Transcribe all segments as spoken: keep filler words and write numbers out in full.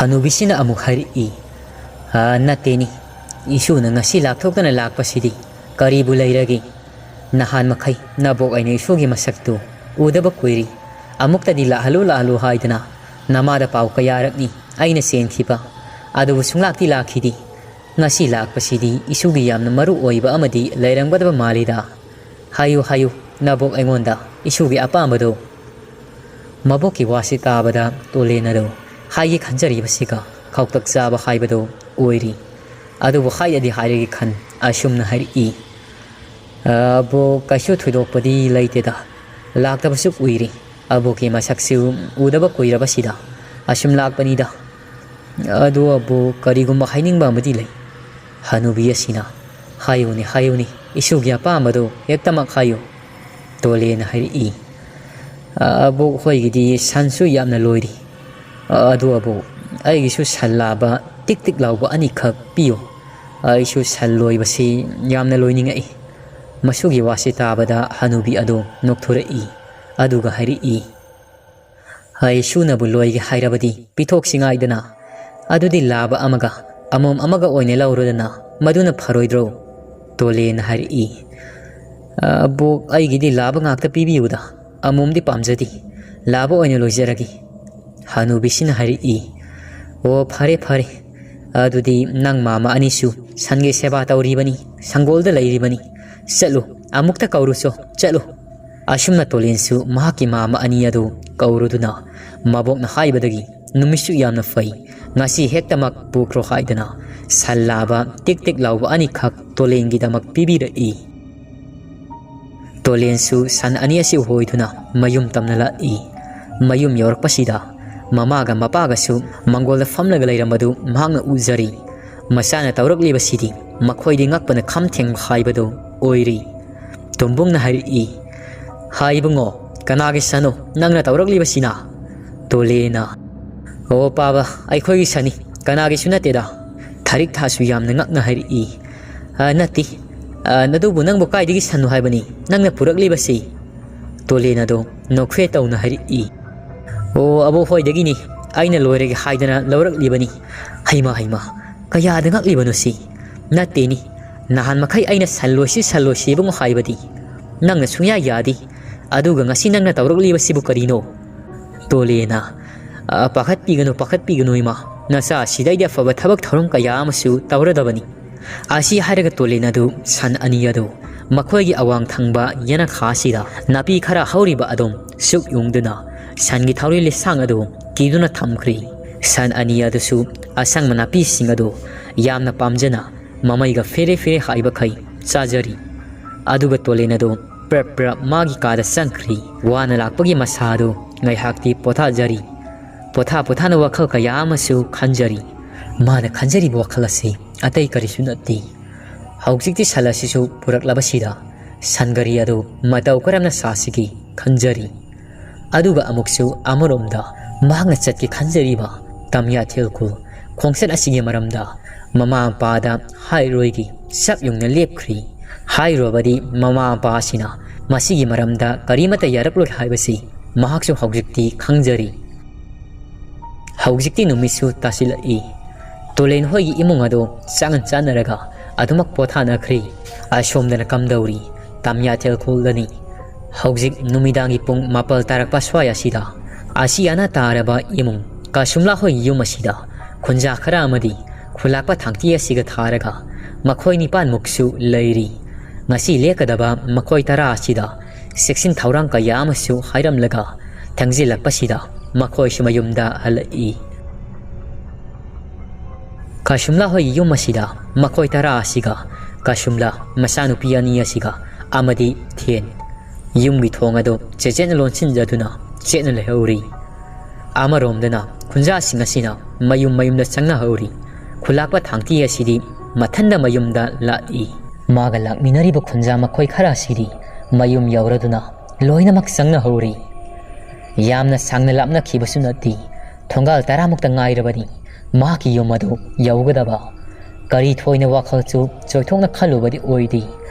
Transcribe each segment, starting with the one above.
ꯍꯅꯨꯕꯤꯁꯤꯅ ꯑꯃꯨꯛ ꯍꯥꯏꯔꯛꯏ, "ꯑ, ꯅꯠꯇꯦꯅꯤ, ꯏꯁꯨꯅ ꯉꯁꯤ ꯂꯥꯛꯊꯣꯛꯇꯅ ꯂꯥꯛꯄꯁꯤꯗꯤ ꯀꯔꯤꯕꯨ ꯂꯩꯔꯒꯦ? ꯅꯍꯥꯟ ꯃꯈꯩ ꯅꯕꯣꯛ ꯑꯩꯅ ꯏꯁꯨꯒꯤ ꯃꯁꯛꯇꯨ ꯎꯗꯕ ꯀꯨꯏꯔꯤ꯫ ꯑꯃꯨꯛꯇꯗꯤ ꯂꯥꯛꯍꯜꯂꯨ, ꯂꯥꯛꯍꯜꯂꯨ ꯍꯥꯏꯗꯅ ꯅꯃꯥꯗ ꯄꯥꯎ ꯀꯌꯥꯔꯛꯅꯤ ꯑꯩꯅ ꯆꯦꯟꯈꯤꯕ, ꯑꯗꯨꯕꯨ ꯁꯨꯡꯂꯥꯛꯇꯤ ꯂꯥꯛꯈꯤꯗꯦ꯫ ꯉꯁꯤ ꯂꯥꯛꯄꯁꯤꯗꯤ ꯏꯁꯨꯒꯤ ꯌꯥꯝꯅ ꯃꯔꯨ ꯑꯣꯏꯕ ꯑꯃꯗꯤ ꯂꯩꯔꯝꯒꯗꯕ ꯃꯥꯜꯂꯤꯗ꯫ ꯍꯥꯏꯌꯨ, ꯍꯥꯏꯌꯨ, ꯅꯕꯣꯛ ꯑꯩꯉꯣꯟꯗ ꯏꯁꯨꯒꯤ ꯑꯄꯥꯝꯕꯗꯣ"꯫ ꯃꯕꯣꯛꯀꯤ ꯋꯥꯁꯤ ꯇꯥꯕꯗ ꯇꯣꯂꯦꯟ ꯑꯗꯣ ꯍꯥꯏꯒꯦ ꯈꯟꯖꯔꯤꯕꯁꯤꯒ ꯈꯧꯇꯛ ꯆꯥꯕ ꯍꯥꯏꯕꯗꯣ ꯑꯣꯏꯔꯤ꯫ ꯑꯗꯨꯕꯨ ꯍꯥꯏꯔꯗꯤ ꯍꯥꯏꯔꯒꯦ ꯈꯟ ꯑꯁꯨꯝꯅ ꯍꯥꯏꯔꯛꯏ, "ꯑꯕꯣꯛ, ꯀꯩꯁꯨ ꯊꯣꯏꯗꯣꯛꯄꯗꯤ ꯂꯩꯇꯦꯗ꯫ ꯂꯥꯛꯇꯕꯁꯨ ꯀꯨꯏꯔꯦ꯫ ꯑꯕꯣꯛꯀꯤ ꯃꯁꯛꯁꯨ ꯎꯗꯕ ꯀꯨꯏꯔꯕꯁꯤꯗ ꯑꯁꯨꯝ ꯂꯥꯛꯄꯅꯤꯗ꯫ ꯑꯗꯨ ꯑꯕꯣꯛ, ꯀꯔꯤꯒꯨꯝꯕ ꯍꯥꯏꯅꯤꯡꯕ ꯑꯃꯗꯤ ꯂꯩ"꯫ ꯍꯅꯨꯕꯤ ꯑꯁꯤꯅ, "ꯍꯥꯏꯌꯨꯅꯦ, ꯍꯥꯏꯌꯨꯅꯦ, ꯏꯁꯨꯒꯤ ꯑꯄꯥꯝꯕꯗꯨ ꯍꯦꯛꯇꯃꯛ ꯍꯥꯏꯌꯨ"꯫ ꯇꯣꯂꯦꯟꯅ ꯍꯥꯏꯔꯛꯏ, "ꯑꯕꯣꯛ ꯍꯣꯏꯒꯤꯗꯤ ꯁꯟꯁꯨ ꯌꯥꯝꯅ ꯂꯣꯏꯔꯤ꯫ ꯑꯗꯨ ꯑꯕꯣꯛ, ꯑꯩꯒꯤꯁꯨ ꯁꯟ ꯂꯥꯕ ꯇꯤꯛ ꯇꯤꯛ ꯂꯥꯎꯕ ꯑꯅꯤꯈꯛ ꯄꯤꯌꯨ꯫ ꯑꯩꯁꯨ ꯁꯟ ꯂꯣꯏꯕꯁꯤ ꯌꯥꯝꯅ ꯂꯣꯏꯅꯤꯡꯉꯛꯏ"꯫ ꯃꯁꯨꯒꯤ ꯋꯥꯁꯤ ꯇꯥꯕꯗ ꯍꯅꯨꯕꯤ ꯑꯗꯨ ꯅꯣꯛꯊꯣꯔꯛꯏ꯫ ꯑꯗꯨꯒ ꯍꯥꯏꯔꯛꯏ, "ꯑꯩ ꯁꯨꯅꯕꯨ ꯂꯣꯏꯒꯦ ꯍꯥꯏꯔꯕꯗꯤ ꯄꯤꯊꯣꯛꯁꯤ ꯉꯥꯏꯗꯅ꯫ ꯑꯗꯨꯗꯤ ꯂꯥꯕ ꯑꯃꯒ ꯑꯃꯣꯝ ꯑꯃꯒ ꯑꯣꯏꯅ ꯂꯧꯔꯗꯅ, ꯃꯗꯨꯅ ꯐꯔꯣꯏꯗ꯭ꯔꯣ?" ꯇꯣꯂꯦꯟꯅ ꯍꯥꯏꯔꯛꯏ, "ꯑꯕꯣꯛ, ꯑꯩꯒꯤꯗꯤ ꯂꯥꯕ ꯉꯥꯛꯇ ꯄꯤꯕꯤꯌꯨꯗ, ꯑꯃꯣꯝꯗꯤ ꯄꯥꯝꯖꯗꯦ, ꯂꯥꯕ ꯑꯣꯏꯅ ꯂꯣꯏꯖꯔꯒꯦ"꯫ ꯍꯅꯨꯕꯤꯁꯤꯅ ꯍꯥꯏꯔꯛꯏ, "ꯑꯣ, ꯐꯔꯦ, ꯐꯔꯦ, ꯑꯗꯨꯗꯤ ꯅꯪ ꯃꯥꯃ ꯑꯅꯤꯁꯨ ꯁꯟꯒꯤ ꯁꯦꯕꯥ ꯇꯧꯔꯤꯕꯅꯤ, ꯁꯪꯒꯣꯜꯗ ꯂꯩꯔꯤꯕꯅꯤ, ꯆꯠꯂꯨ, ꯑꯃꯨꯛꯇ ꯀꯧꯔꯨꯆꯣ, ꯆꯠꯂꯨ"꯫ ꯑꯁꯨꯝꯅ ꯇꯣꯂꯦꯟꯁꯨ ꯃꯍꯥꯛꯀꯤ ꯃꯥꯃ ꯑꯅꯤ ꯑꯗꯨ ꯀꯧꯔꯨꯗꯨꯅ, ꯃꯕꯣꯛꯅ ꯍꯥꯏꯕꯗꯒꯤ ꯅꯨꯃꯤꯠꯁꯨ ꯌꯥꯝꯅ ꯐꯩ, ꯉꯁꯤ ꯍꯦꯛꯇꯃꯛ ꯄꯨꯈ꯭ꯔꯣ ꯍꯥꯏꯗꯅ ꯁꯟ ꯂꯥꯕ ꯇꯤꯛ ꯇꯤꯛ ꯂꯥꯎꯕ ꯑꯅꯤꯈꯛ ꯇꯣꯂꯦꯟꯒꯤꯗꯃꯛ ꯄꯤꯕꯤꯔꯛꯏ꯫ ꯇꯣꯂꯦꯟꯁꯨ ꯁꯟ ꯑꯅꯤ ꯑꯁꯤ ꯍꯣꯏꯗꯨꯅ ꯃꯌꯨꯝ ꯇꯝꯅ ꯂꯥꯛꯏ꯫ ꯃꯌꯨꯝ ꯌꯧꯔꯛꯄꯁꯤꯗ ꯃꯃꯥꯒ ꯃꯄꯥꯒꯁꯨ ꯃꯪꯒꯣꯜꯗ ꯐꯝꯂꯒ ꯂꯩꯔꯝꯕꯗꯨ ꯃꯍꯥꯛꯅ ꯎꯖꯔꯤ꯫ ꯃꯆꯥꯅ ꯇꯧꯔꯛꯂꯤꯕꯁꯤꯗꯤ ꯃꯈꯣꯏꯗꯤ ꯉꯛꯄꯅ ꯈꯝ ꯊꯦꯡꯕ ꯍꯥꯏꯕꯗꯨ ꯑꯣꯏꯔꯤ꯫ ꯇꯣꯝꯕꯨꯡꯅ ꯍꯥꯏꯔꯛꯏ, "ꯍꯥꯏ ꯏꯕꯨꯡꯉꯣ, ꯀꯅꯥꯒꯤ ꯁꯟꯅꯣ ꯅꯪꯅ ꯇꯧꯔꯛꯂꯤꯕꯁꯤꯅ?" ꯇꯣꯂꯦꯅ, "ꯑꯣ ꯄꯥꯕ, ꯑꯩꯈꯣꯏꯒꯤ ꯁꯟꯅꯤ, ꯀꯅꯥꯒꯤꯁꯨ ꯅꯠꯇꯦꯗ"꯫ ꯊꯥꯔꯤꯛ ꯊꯥꯁꯨ ꯌꯥꯝꯅ ꯉꯛꯅ ꯍꯥꯏꯔꯛꯏ, "ꯑ, ꯅꯠꯇꯦ, ꯑ, ꯅꯗꯨꯕꯨ ꯅꯪꯕꯨ ꯀꯥꯏꯗꯒꯤ ꯁꯟꯅꯣ ꯍꯥꯏꯕꯅꯤ ꯅꯪꯅ ꯄꯨꯔꯛꯂꯤꯕꯁꯤ?" ꯇꯣꯂꯦꯟ ꯑꯗꯣ ꯅꯣꯛꯐꯦ ꯇꯧꯅ ꯍꯥꯏꯔꯛꯏ, "ꯑꯣ, ꯑꯕꯣꯛ ꯍꯣꯏꯗꯒꯤꯅꯤ, ꯑꯩꯅ ꯂꯣꯏꯔꯒꯦ ꯍꯥꯏꯗꯅ ꯂꯧꯔꯛꯂꯤꯕꯅꯤ꯫ ꯍꯩꯃꯥ, ꯍꯩꯃꯥ, ꯀꯌꯥꯗ ꯉꯛꯂꯤꯕꯅꯣ ꯁꯤ? ꯅꯠꯇꯦꯅꯤ, ꯅꯍꯥꯟ ꯃꯈꯩ ꯑꯩꯅ ꯁꯟ ꯂꯣꯏꯁꯤ, ꯁꯟ ꯂꯣꯏꯁꯤ ꯏꯕꯨꯡꯉꯣ ꯍꯥꯏꯕꯗꯤ ꯅꯪꯅ ꯁꯨꯡꯌꯥ ꯌꯥꯗꯦ꯫ ꯑꯗꯨꯒ ꯉꯁꯤ ꯅꯪꯅ ꯇꯧꯔꯛꯂꯤꯕꯁꯤꯕꯨ ꯀꯔꯤꯅꯣ? ꯇꯣꯂꯦꯅ, "ꯑ, ꯄꯥꯈꯠꯄꯤꯒꯅꯨ, ꯄꯥꯈꯠꯄꯤꯒꯅꯨ ꯏꯃꯥ, ꯅꯆꯥ ꯑꯁꯤꯗꯩꯗꯤ ꯑꯐꯕ ꯊꯕꯛ ꯊꯧꯔꯝ ꯀꯌꯥ ꯑꯃꯁꯨ ꯇꯧꯔꯗꯕꯅꯤ"꯫ ꯑꯁꯤ ꯍꯥꯏꯔꯒ ꯇꯣꯂꯦꯟ ꯑꯗꯨ ꯁꯟ ꯑꯅꯤ ꯑꯗꯨ ꯃꯈꯣꯏꯒꯤ ꯑꯋꯥꯡ ꯊꯪꯕ ꯌꯦꯅꯈꯥ ꯑꯁꯤꯗ ꯅꯥꯄꯤ ꯈꯔ ꯍꯧꯔꯤꯕ ꯑꯗꯨꯝ ꯁꯨꯛ ꯌꯨꯡꯗꯨꯅ ꯁꯟꯒꯤ ꯊꯧꯔꯤ ꯂꯤꯁꯥꯡ ꯑꯗꯨ ꯀꯤꯗꯨꯅ ꯊꯝꯈ꯭ꯔꯤ꯫ ꯁꯟ ꯑꯅꯤ ꯑꯗꯨꯁꯨ ꯑꯁꯪꯕ ꯅꯥꯄꯤꯁꯤꯡ ꯑꯗꯨ ꯌꯥꯝꯅ ꯄꯥꯝꯖꯅ ꯃꯃꯩꯒ ꯐꯦꯔꯦ ꯐꯦꯔꯦ ꯍꯥꯏꯕꯈꯩ ꯆꯥꯖꯔꯤ꯫ ꯑꯗꯨꯒ ꯇꯣꯂꯦꯟ ꯑꯗꯨ ꯄ꯭ꯔꯞ ꯄ꯭ꯔꯞ ꯃꯥꯒꯤ ꯀꯥꯗ ꯆꯪꯈ꯭ꯔꯤ꯫ ꯋꯥꯅ ꯂꯥꯛꯄꯒꯤ ꯃꯁꯥ ꯑꯗꯨ ꯉꯥꯏꯍꯥꯛꯇꯤ ꯄꯣꯊꯥꯖꯔꯤ꯫ ꯄꯣꯊꯥ ꯄꯣꯊꯥꯅ ꯋꯥꯈꯜ ꯀꯌꯥ ꯑꯃꯁꯨ ꯈꯟꯖꯔꯤ꯫ ꯃꯥꯅ ꯈꯟꯖꯔꯤꯕ ꯋꯥꯈꯜ ꯑꯁꯤ ꯑꯇꯩ ꯀꯔꯤꯁꯨ ꯅꯠꯇꯦ꯫ ꯍꯧꯖꯤꯛꯇꯤ ꯁꯟ ꯑꯁꯤꯁꯨ ꯄꯨꯔꯛꯂꯕꯁꯤꯗ ꯁꯟ ꯒꯥꯔꯤ ꯑꯗꯨ ꯃꯇꯧ ꯀꯔꯝꯅ ꯁꯥꯁꯤꯒꯦ ꯈꯟꯖꯔꯤ꯫ ꯑꯗꯨꯒ ꯑꯃꯨꯛꯁꯨ ꯑꯃꯔꯣꯝꯗ ꯃꯍꯥꯛꯅ ꯆꯠꯀꯦ ꯈꯟꯖꯔꯤꯕ ꯇꯝꯌꯥꯊꯦꯜ ꯈꯨꯜ ꯈꯣꯡꯆꯠ ꯑꯁꯤꯒꯤ ꯃꯔꯝꯗ ꯃꯃꯥ ꯃꯄꯥꯗ ꯍꯥꯏꯔꯣꯏꯒꯤ ꯆꯞ ꯌꯨꯡꯅ ꯂꯦꯞꯈ꯭ꯔꯤ꯫ ꯍꯥꯏꯔꯨꯔꯕꯗꯤ ꯃꯃꯥ ꯃꯄꯥ ꯑꯁꯤꯅ ꯃꯁꯤꯒꯤ ꯃꯔꯝꯗ ꯀꯔꯤꯃꯠꯇ ꯌꯥꯔꯛꯂꯣꯏ ꯍꯥꯏꯕꯁꯤ ꯃꯍꯥꯛꯁꯨ ꯍꯧꯖꯤꯛꯇꯤ ꯈꯪꯖꯔꯤ꯫ ꯍꯧꯖꯤꯛꯇꯤ ꯅꯨꯃꯤꯠꯁꯨ ꯇꯥꯁꯤꯜꯂꯛꯏ꯫ ꯇꯣꯂꯦꯟ ꯍꯣꯏꯒꯤ ꯏꯃꯨꯡ ꯑꯗꯨ ꯆꯥꯛꯉꯟ ꯆꯥꯟꯅꯔꯒ ꯑꯗꯨꯃꯛ ꯄꯣꯊꯥꯅꯈ꯭ꯔꯤ꯫ ꯑꯁꯣꯝꯗꯅ ꯀꯝꯗꯧꯔꯤ? ꯇꯝꯌꯥꯊꯦꯜ ꯈꯨꯜꯗꯅꯤ꯫ ꯍꯧꯖꯤꯛ ꯅꯨꯃꯤꯗꯥꯡꯒꯤ ꯄꯨꯡ ꯃꯥꯄꯜ ꯇꯥꯔꯛꯄ ꯁ꯭ꯋꯥꯏ ꯑꯁꯤꯗ ꯑꯁꯤ ꯑꯅꯥ ꯇꯥꯔꯕ ꯏꯃꯨꯡ ꯀꯁꯨꯝꯂꯥ ꯍꯣꯏ ꯌꯨꯝ ꯑꯁꯤꯗ ꯈꯨꯟꯖꯥ ꯈꯔ ꯑꯃꯗꯤ ꯈꯨꯂꯥꯛꯄ ꯊꯥꯡꯇꯤ ꯑꯁꯤꯒ ꯊꯥꯔꯒ ꯃꯈꯣꯏ ꯅꯤꯄꯥꯟꯃꯨꯛꯁꯨ ꯂꯩꯔꯤ꯫ ꯉꯁꯤ ꯂꯦꯛꯀꯗꯕ ꯃꯈꯣꯏ ꯇꯔꯥ ꯑꯁꯤꯗ ꯆꯦꯛꯁꯤꯟ ꯊꯧꯔꯥꯡ ꯀꯌꯥ ꯑꯃꯁꯨ ꯍꯥꯏꯔꯝꯂꯒ ꯊꯦꯡꯖꯤꯜꯂꯛꯄꯁꯤꯗ ꯃꯈꯣꯏꯁꯨ ꯃꯌꯨꯝꯗ ꯍꯜꯂꯛꯏ꯫ ꯀꯁꯨꯝꯂꯥ ꯍꯣꯏ ꯌꯨꯝ ꯑꯁꯤꯗ ꯃꯈꯣꯏ ꯇꯔꯥ ꯑꯁꯤꯒ ꯀꯁꯨꯝꯂꯥ ꯃꯆꯥꯅꯨꯄꯤ ꯑꯅꯤ ꯑꯁꯤꯒ ꯑꯃꯗꯤ ꯊꯦꯟ ꯌꯨꯝꯒꯤ ꯊꯣꯡ ꯑꯗꯨ ꯆꯦꯠꯆꯦꯠꯅ ꯂꯣꯟꯁꯤꯟꯖꯗꯨꯅ ꯆꯦꯠꯅ ꯂꯩꯍꯧꯔꯤ꯫ ꯑꯃꯔꯣꯝꯗꯅ ꯈꯨꯟꯖꯥꯁꯤꯡ ꯑꯁꯤꯅ ꯃꯌꯨꯝ ꯃꯌꯨꯝꯗ ꯆꯪꯅꯍꯧꯔꯤ꯫ ꯈꯨꯂꯥꯛꯄ ꯊꯥꯡꯇꯤ ꯑꯁꯤꯗꯤ ꯃꯊꯟꯗ ꯃꯌꯨꯝꯗ ꯂꯥꯛꯏ꯫ ꯃꯥꯒ ꯂꯥꯛꯃꯤꯟꯅꯔꯤꯕ ꯈꯨꯟꯖꯥ ꯃꯈꯣꯏ ꯈꯔ ꯑꯁꯤꯗꯤ ꯃꯌꯨꯝ ꯌꯧꯔꯗꯨꯅ ꯂꯣꯏꯅꯃꯛ ꯆꯪꯅꯍꯧꯔꯤ꯫ ꯌꯥꯝꯅ ꯁꯥꯡꯅ ꯂꯥꯞꯅꯈꯤꯕꯁꯨ ꯅꯠꯇꯦ, ꯊꯣꯡꯒꯥꯜ ꯇꯔꯥꯃꯨꯛꯇ ꯉꯥꯏꯔꯕꯅꯤ ꯃꯍꯥꯛꯀꯤ ꯌꯨꯝ ꯑꯗꯨ ꯌꯧꯒꯗꯕ꯫ ꯀꯔꯤ ꯊꯣꯏꯅ ꯋꯥꯈꯜꯁꯨ ꯆꯣꯏꯊꯣꯛꯅ ꯈꯜꯂꯨꯕꯗꯤ ꯑꯣꯏꯗꯦ꯫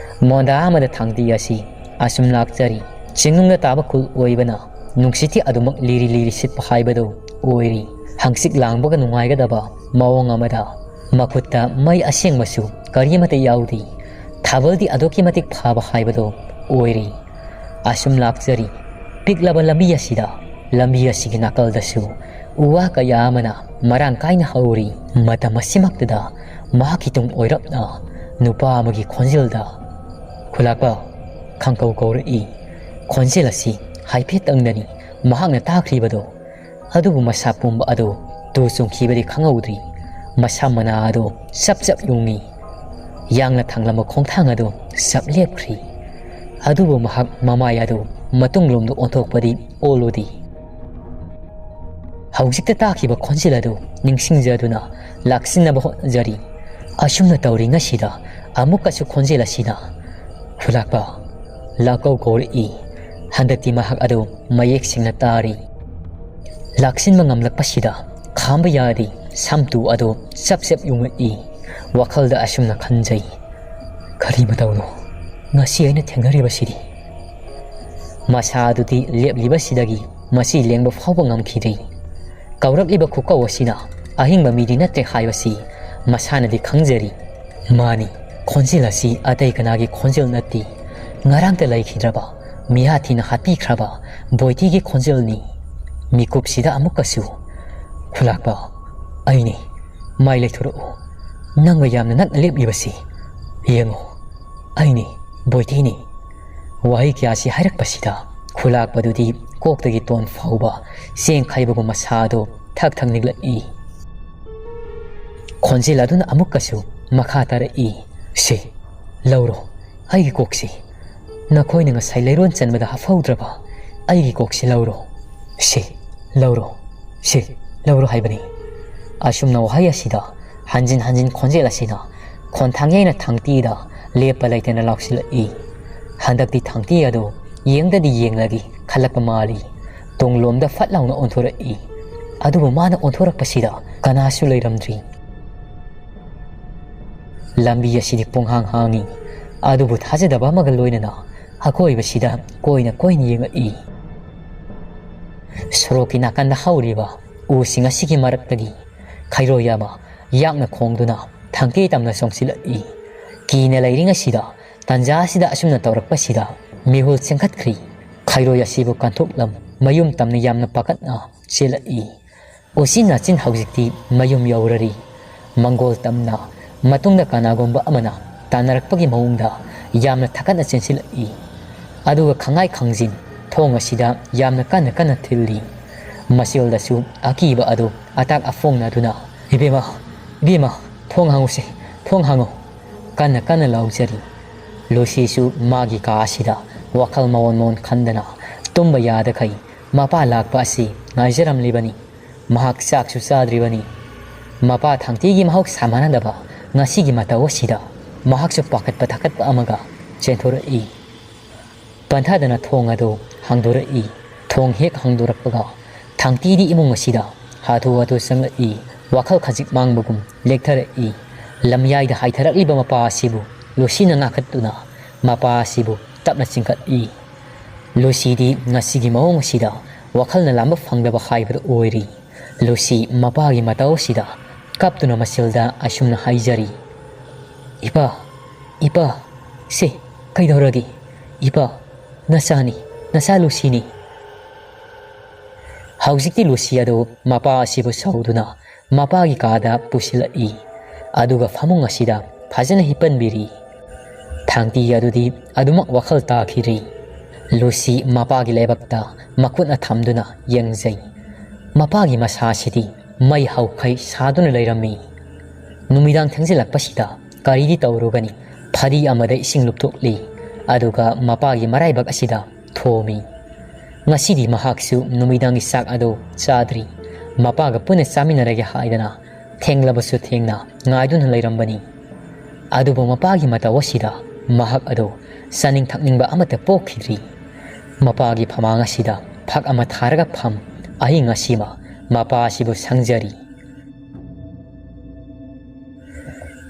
ꯃꯣꯟꯗꯥ ꯑꯃꯗ ꯊꯥꯡꯇꯤ ꯑꯁꯤ ꯑꯁꯨꯝ ꯂꯥꯛꯆꯔꯤ꯫ ꯆꯤꯡꯅꯨꯡꯗ ꯇꯥꯕ ꯈꯨꯜ ꯑꯣꯏꯕꯅ ꯅꯨꯡꯁꯤꯠꯇꯤ ꯑꯗꯨꯃꯛ ꯂꯤꯔꯤ ꯂꯤꯔꯤ ꯁꯤꯠꯄ ꯍꯥꯏꯕꯗꯨ ꯑꯣꯏꯔꯤ꯫ ꯍꯪꯆꯤꯠ ꯂꯥꯡꯕꯒ ꯅꯨꯡꯉꯥꯏꯒꯗꯕ ꯃꯑꯣꯡ ꯑꯃꯗ ꯃꯈꯨꯠꯇ ꯃꯩ ꯑꯁꯦꯡꯕꯁꯨ ꯀꯔꯤꯃꯠꯇ ꯌꯥꯎꯗꯦ꯫ ꯊꯥꯕꯜꯗꯤ ꯑꯗꯨꯛꯀꯤ ꯃꯇꯤꯛ ꯐꯕ ꯍꯥꯏꯕꯗꯣ ꯑꯣꯏꯔꯤ꯫ ꯑꯁꯨꯝ ꯂꯥꯛꯆꯔꯤ꯫ ꯄꯤꯛꯂꯕ ꯂꯝꯕꯤ ꯑꯁꯤꯗ, ꯂꯝꯕꯤ ꯑꯁꯤꯒꯤ ꯅꯥꯀꯜꯗꯁꯨ ꯎ ꯋꯥ ꯀꯌꯥ ꯑꯃꯅ ꯃꯔꯥꯡ ꯀꯥꯏꯅ ꯍꯧꯔꯤ꯫ ꯃꯇꯝ ꯑꯁꯤꯃꯛꯇꯗ ꯃꯍꯥꯛꯀꯤ ꯇꯨꯡ ꯑꯣꯏꯔꯞꯅ ꯅꯨꯄꯥ ꯑꯃꯒꯤ ꯈꯣꯟꯖꯦꯜꯗ ꯈꯨꯂꯥꯛꯄ ꯈꯪꯀꯧ ꯀꯧꯔꯛꯏ꯫ ꯈꯣꯟꯖꯦꯜ ꯑꯁꯤ ꯍꯥꯏꯐꯦꯠꯇꯪꯗꯅꯤ ꯃꯍꯥꯛꯅ ꯇꯥꯈ꯭ꯔꯤꯕꯗꯣ꯫ ꯑꯗꯨꯕꯨ ꯃꯁꯥ ꯄꯨꯝꯕ ꯑꯗꯨ ꯇꯨ ꯆꯨꯡꯈꯤꯕꯗꯤ ꯈꯪꯍꯧꯗ꯭ꯔꯤ꯫ ꯃꯁꯥ ꯃꯅꯥ ꯑꯗꯨ ꯆꯞ ꯆꯞ ꯌꯨꯡꯉꯤ꯫ ꯌꯥꯡꯅ ꯊꯥꯡꯂꯝꯕ ꯈꯣꯡꯊꯥꯡ ꯑꯗꯨ ꯆꯞ ꯂꯦꯞꯈ꯭ꯔꯤ꯫ ꯑꯗꯨꯕꯨ ꯃꯍꯥꯛ ꯃꯃꯥꯏ ꯑꯗꯨ ꯃꯇꯨꯡꯂꯣꯝꯗ ꯑꯣꯟꯊꯣꯛꯄꯗꯤ ꯑꯣꯜꯂꯨꯗꯦ꯫ ꯍꯧꯖꯤꯛꯇ ꯇꯥꯈꯤꯕ ꯈꯣꯟꯖꯦꯜ ꯑꯗꯨ ꯅꯤꯡꯁꯤꯡꯖꯗꯨꯅ ꯂꯥꯛꯁꯤꯟꯅꯕ ꯍꯣꯠꯅꯖꯔꯤ꯫ ꯑꯁꯨꯝꯅ ꯇꯧꯔꯤꯉꯩꯁꯤꯗ ꯑꯃꯨꯛꯀꯁꯨ ꯈꯣꯟꯖꯦꯜ ꯑꯁꯤꯅ ꯈꯨꯂꯥꯛꯄ ꯂꯥꯛꯀꯧ ꯀꯧꯔꯛꯏ꯫ ꯍꯟꯗꯛꯇꯤ ꯃꯍꯥꯛ ꯑꯗꯨ ꯃꯌꯦꯛ ꯁꯦꯡꯅ ꯇꯥꯔꯤ꯫ ꯂꯥꯛꯁꯤꯟꯕ ꯉꯝꯂꯛꯄꯁꯤꯗ ꯈꯥꯝꯕ ꯌꯥꯗꯦ, ꯁꯝꯇꯨ ꯑꯗꯨ ꯆꯞ ꯆꯞ ꯌꯨꯡꯉꯛꯏ꯫ ꯋꯥꯈꯜꯗ ꯑꯁꯨꯝꯅ ꯈꯟꯖꯩ, "ꯀꯔꯤ ꯃꯇꯧꯅꯣ ꯉꯁꯤ ꯑꯩꯅ ꯊꯦꯡꯅꯔꯤꯕꯁꯤꯗꯤ?" ꯃꯁꯥ ꯑꯗꯨꯗꯤ ꯂꯦꯞꯂꯤꯕꯁꯤꯗꯒꯤ ꯃꯁꯤ ꯂꯦꯡꯕ ꯐꯥꯎꯕ ꯉꯝꯈꯤꯗꯦ꯫ ꯀꯧꯔꯛꯂꯤꯕ ꯈꯨꯀꯧ ꯑꯁꯤꯅ ꯑꯍꯤꯡꯕ ꯃꯤꯗꯤ ꯅꯠꯇ꯭ꯔꯦ ꯍꯥꯏꯕꯁꯤ ꯃꯁꯥꯅꯗꯤ ꯈꯪꯖꯔꯤ꯫ ꯃꯥꯅꯤ, ꯈꯣꯟꯖꯦꯜ ꯑꯁꯤ ꯑꯇꯩ ꯀꯅꯥꯒꯤ ꯈꯣꯟꯖꯦꯜ ꯅꯠꯇꯦ꯫ ꯉꯔꯥꯡꯇ ꯂꯩꯈꯤꯗ꯭ꯔꯕ, ꯃꯤꯍꯥꯊꯤꯅ ꯍꯥꯠꯄꯤꯈ꯭ꯔꯕ ꯕꯣꯏꯇꯤꯒꯤ ꯈꯣꯟꯖꯦꯜꯅꯤ꯫ ꯃꯤꯀꯨꯞꯁꯤꯗ ꯑꯃꯨꯛꯀꯁꯨ ꯈꯨꯂꯥꯛꯄ, "ꯑꯩꯅꯤ꯫ ꯃꯥꯏ ꯂꯩꯊꯣꯔꯛꯎ꯫ ꯅꯪꯒ ꯌꯥꯝꯅ ꯅꯛꯅ ꯂꯦꯞꯂꯤꯕꯁꯤ ꯌꯦꯡꯉꯨ꯫ ꯑꯩꯅꯤ, ꯕꯣꯏꯇꯤꯅꯤ꯫" ꯋꯥꯍꯩ ꯀꯌꯥꯁꯤ ꯍꯥꯏꯔꯛꯄꯁꯤꯗ ꯈꯨꯂꯥꯛꯄꯗꯨꯗꯤ ꯀꯣꯛꯇꯒꯤ ꯇꯣꯟ ꯐꯥꯎꯕ ꯆꯦꯡ ꯈꯩꯕꯒꯨꯝ ꯃꯁꯥꯗꯨ ꯊꯛ ꯊꯛ ꯅꯤꯛꯂꯛꯏ꯫ ꯈꯣꯟꯖꯦꯜ ꯑꯗꯨꯅ ꯑꯃꯨꯛꯀꯁꯨ ꯃꯈꯥ ꯇꯥꯔꯛꯏ, "ꯁꯤ, ꯂꯧꯔꯣ, ꯑꯩꯒꯤ ꯀꯣꯛꯁꯤ꯫ ꯅꯈꯣꯏꯅ ꯉꯁꯥꯏ ꯂꯩꯔꯣꯟ ꯆꯟꯕꯗ ꯍꯥꯞꯍꯧꯗ꯭ꯔꯕ ꯑꯩꯒꯤ ꯀꯣꯛꯁꯤ ꯂꯧꯔꯣ꯫ ꯁꯤ, ꯂꯧꯔꯣ, ꯁꯤ, ꯂꯧꯔꯣ ꯍꯥꯏꯕꯅꯤ꯫" ꯑꯁꯨꯝꯅ ꯋꯥꯍꯩ ꯑꯁꯤꯗ ꯍꯟꯖꯤꯟ ꯍꯟꯖꯤꯟ ꯈꯣꯟꯖꯦꯜ ꯑꯁꯤꯅ ꯈꯣꯟꯊꯥꯡ ꯌꯩꯅ ꯊꯥꯡꯇꯤꯗ ꯂꯦꯞꯄ ꯂꯩꯇꯅ ꯂꯥꯎꯁꯤꯜꯂꯛꯏ꯫ ꯍꯟꯗꯛꯇꯤ ꯊꯥꯡꯇꯤ ꯑꯗꯨ ꯌꯦꯡꯗꯗꯤ ꯌꯦꯡꯂꯒꯦ ꯈꯜꯂꯛꯄ ꯃꯥꯜꯂꯤ꯫ ꯇꯨꯡꯂꯣꯝꯗ ꯐꯠ ꯂꯥꯎꯅ ꯑꯣꯟꯊꯣꯔꯛꯏ꯫ ꯑꯗꯨꯕꯨ ꯃꯥꯅ ꯑꯣꯟꯊꯣꯔꯛꯄꯁꯤꯗ ꯀꯅꯥꯁꯨ ꯂꯩꯔꯝꯗ꯭ꯔꯤ꯫ ꯂꯝꯕꯤ ꯑꯁꯤꯗꯤ ꯄꯨꯡꯍꯥꯡ ꯍꯥꯡꯉꯤ꯫ ꯑꯗꯨꯕꯨ ꯊꯥꯖꯗꯕ ꯑꯃꯒ ꯂꯣꯏꯅꯅ ꯑꯀꯣꯏꯕꯁꯤꯗ ꯀꯣꯏꯅ ꯀꯣꯏꯅ ꯌꯦꯡꯉꯛꯏ꯫ ꯁꯣꯔꯣꯛꯀꯤ ꯅꯥꯀꯟꯗ ꯍꯧꯔꯤꯕ ꯎꯁꯤꯡ ꯑꯁꯤꯒꯤ ꯃꯔꯛꯇꯒꯤ ꯈꯩꯔꯣꯏ ꯑꯃ ꯌꯥꯛꯅ ꯈꯣꯡꯗꯨꯅ ꯊꯥꯡꯇꯤ ꯇꯝꯅ ꯆꯣꯡꯁꯤꯜꯂꯛꯏ꯫ ꯀꯤꯅ ꯂꯩꯔꯤꯉꯩꯁꯤꯗ, ꯇꯟꯖꯥ ꯑꯁꯤꯗ ꯑꯁꯨꯝꯅ ꯇꯧꯔꯛꯄꯁꯤꯗ ꯃꯤꯍꯨꯜ ꯆꯦꯟꯈꯠꯈ꯭ꯔꯤ꯫ ꯈꯩꯔꯣꯏ ꯑꯁꯤꯕꯨ ꯀꯟꯊꯣꯛꯂꯝ ꯃꯌꯨꯝ ꯇꯝꯅ ꯌꯥꯝꯅ ꯄꯥꯈꯠꯅ ꯆꯦꯜꯂꯛꯏ꯫ ꯎꯆꯤꯟ ꯅꯥꯆꯤꯟ ꯍꯧꯖꯤꯛꯇꯤ ꯃꯌꯨꯝ ꯌꯧꯔꯔꯤ꯫ ꯃꯪꯒꯣꯜ ꯇꯝꯅ ꯃꯇꯨꯡꯗ ꯀꯅꯥꯒꯨꯝꯕ ꯑꯃꯅ ꯇꯥꯟꯅꯔꯛꯄꯒꯤ ꯃꯑꯣꯡꯗ ꯌꯥꯝꯅ ꯊꯛꯀꯠꯅ ꯆꯦꯟꯁꯤꯜꯂꯛꯏ꯫ ꯑꯗꯨꯒ ꯈꯪꯉꯥꯏ ꯈꯪꯖꯤꯟ ꯊꯣꯡ ꯑꯁꯤꯗ ꯌꯥꯝꯅ ꯀꯟꯅ ꯀꯟꯅ ꯊꯤꯜꯂꯤ꯫ ꯃꯁꯤꯜꯗꯁꯨ ꯑꯀꯤꯕ ꯑꯗꯨ ꯑꯇꯥꯛ ꯑꯐꯣꯡꯅꯗꯨꯅ, "ꯏꯕꯦꯝꯃ, ꯏꯕꯦꯝꯃ, ꯊꯣꯡ ꯍꯥꯡꯉꯨꯁꯦ, ꯊꯣꯡ ꯍꯥꯡꯉꯨ!" ꯀꯟꯅ ꯀꯟꯅ ꯂꯥꯎꯖꯔꯤ꯫ ꯂꯨꯁꯤꯁꯨ ꯃꯥꯒꯤ ꯀꯥ ꯑꯁꯤꯗ ꯋꯥꯈꯜ ꯃꯑꯣꯟ ꯃꯑꯣꯟ ꯈꯟꯗꯅ ꯇꯨꯝꯕ ꯌꯥꯗꯈꯩ ꯃꯄꯥ ꯂꯥꯛꯄ ꯑꯁꯤ ꯉꯥꯏꯖꯔꯝꯂꯤꯕꯅꯤ꯫ ꯃꯍꯥꯛ ꯆꯥꯛꯁꯨ ꯆꯥꯗ꯭ꯔꯤꯕꯅꯤ꯫ ꯃꯄꯥ ꯊꯥꯡꯇꯤꯒꯤ ꯃꯍꯧꯁꯥ ꯃꯥꯟꯅꯗꯕ ꯉꯁꯤꯒꯤ ꯃꯇꯧ ꯑꯁꯤꯗ ꯃꯍꯥꯛꯁꯨ ꯄꯥꯈꯠꯄ ꯊꯥꯀꯠꯄ ꯑꯃꯒ ꯆꯦꯟꯊꯣꯔꯛꯏ꯫ ꯄꯟꯊꯗꯅ ꯊꯣꯡ ꯑꯗꯨ ꯍꯥꯡꯗꯣꯔꯛꯏ꯫ ꯊꯣꯡ ꯍꯦꯛ ꯍꯥꯡꯗꯣꯔꯛꯄꯒ ꯊꯥꯡꯇꯤꯗꯤ ꯏꯃꯨꯡ ꯑꯁꯤꯗ ꯍꯥꯊꯨ ꯍꯥꯊꯨ ꯆꯪꯂꯛꯏ꯫ ꯋꯥꯈꯜ ꯈꯖꯤꯛ ꯃꯥꯡꯕꯒꯨꯝ ꯂꯦꯛꯊꯔꯛꯏ꯫ ꯂꯝꯌꯥꯏꯗ ꯍꯥꯏꯊꯔꯛꯂꯤꯕ ꯃꯄꯥ ꯑꯁꯤꯕꯨ ꯂꯨꯁꯤꯅ ꯉꯥꯛꯈꯠꯇꯨꯅ ꯃꯄꯥ ꯑꯁꯤꯕꯨ ꯇꯞꯅ ꯆꯤꯡꯈꯠꯂꯤ꯫ ꯂꯨꯁꯤꯗꯤ ꯉꯁꯤꯒꯤ ꯃꯑꯣꯡ ꯑꯁꯤꯗ ꯋꯥꯈꯜꯅ ꯂꯥꯝꯕ ꯐꯪꯗꯕ ꯍꯥꯏꯕꯗꯨ ꯑꯣꯏꯔꯤ꯫ ꯂꯨꯁꯤ ꯃꯄꯥꯒꯤ ꯃꯇꯧ ꯑꯁꯤꯗ ꯀꯞꯇꯨꯅ ꯃꯁꯤꯜꯗ ꯑꯁꯨꯝꯅ ꯍꯥꯏꯖꯔꯤ, "ꯏꯄꯥ, ꯏꯄꯥ, ꯁꯦ, ꯀꯩꯗꯧꯔꯒꯦ? ꯏꯄꯥ, ꯅꯆꯥꯅꯤ, ꯅꯆꯥ ꯂꯨꯁꯤꯅꯤ꯫" ꯍꯧꯖꯤꯛꯇꯤ ꯂꯨꯁꯤ ꯑꯗꯨ ꯃꯄꯥ ꯑꯁꯤꯕꯨ ꯁꯧꯗꯨꯅ ꯃꯄꯥꯒꯤ ꯀꯥꯗ ꯄꯨꯁꯤꯜꯂꯛꯏ꯫ ꯑꯗꯨꯒ ꯐꯃꯨꯡ ꯑꯁꯤꯗ ꯐꯖꯅ ꯍꯤꯞꯄꯟꯕꯤꯔꯤ꯫ ꯊꯥꯡꯇꯤ ꯑꯗꯨꯗꯤ ꯑꯗꯨꯃꯛ ꯋꯥꯈꯜ ꯇꯥꯈꯤꯗ꯭ꯔꯤ꯫ ꯂꯨꯁꯤ ꯃꯄꯥꯒꯤ ꯂꯥꯏꯕꯛꯇ ꯃꯈꯨꯠꯅ ꯊꯝꯗꯨꯅ ꯌꯦꯡꯖꯩ꯫ ꯃꯄꯥꯒꯤ ꯃꯁꯥꯁꯤꯗꯤ ꯃꯩ ꯍꯧꯈꯩ ꯁꯥꯗꯨꯅ ꯂꯩꯔꯝꯃꯤ꯫ ꯅꯨꯃꯤꯗꯥꯡ ꯊꯦꯡꯖꯤꯜꯂꯛꯄꯁꯤꯗ ꯀꯔꯤꯗꯤ ꯇꯧꯔꯨꯒꯅꯤ? ꯐꯗꯤ ꯑꯃꯗ ꯏꯁꯤꯡ ꯂꯨꯞꯊꯣꯛꯂꯤ, ꯑꯗꯨꯒ ꯃꯄꯥꯒꯤ ꯃꯔꯥꯏꯕꯛ ꯑꯁꯤꯗ ꯊꯣꯝꯃꯤ꯫ ꯉꯁꯤꯗꯤ ꯃꯍꯥꯛꯁꯨ ꯅꯨꯃꯤꯗꯥꯡꯒꯤ ꯆꯥꯛ ꯑꯗꯨ ꯆꯥꯗ꯭ꯔꯤ꯫ ꯃꯄꯥꯒ ꯄꯨꯟꯅ ꯆꯥꯃꯤꯟꯅꯔꯒꯦ ꯍꯥꯏꯗꯅ ꯊꯦꯡꯂꯕꯁꯨ ꯊꯦꯡꯅ ꯉꯥꯏꯗꯨꯅ ꯂꯩꯔꯝꯕꯅꯤ꯫ ꯑꯗꯨꯕꯨ ꯃꯄꯥꯒꯤ ꯃꯇꯧ ꯑꯁꯤꯗ ꯃꯍꯥꯛ ꯑꯗꯨ ꯆꯥꯅꯤꯡ ꯊꯛꯅꯤꯡꯕ ꯑꯃꯠꯇ ꯄꯣꯛꯈꯤꯗ꯭ꯔꯤ꯫ ꯃꯄꯥꯒꯤ ꯐꯃꯥꯡ ꯑꯁꯤꯗ ꯐꯛ ꯑꯃ ꯊꯥꯔꯒ ꯐꯝ꯫ ꯑꯍꯤꯡ ꯑꯁꯤꯃ ꯃꯄꯥ ꯑꯁꯤꯕꯨ ꯁꯪꯖꯔꯤ꯫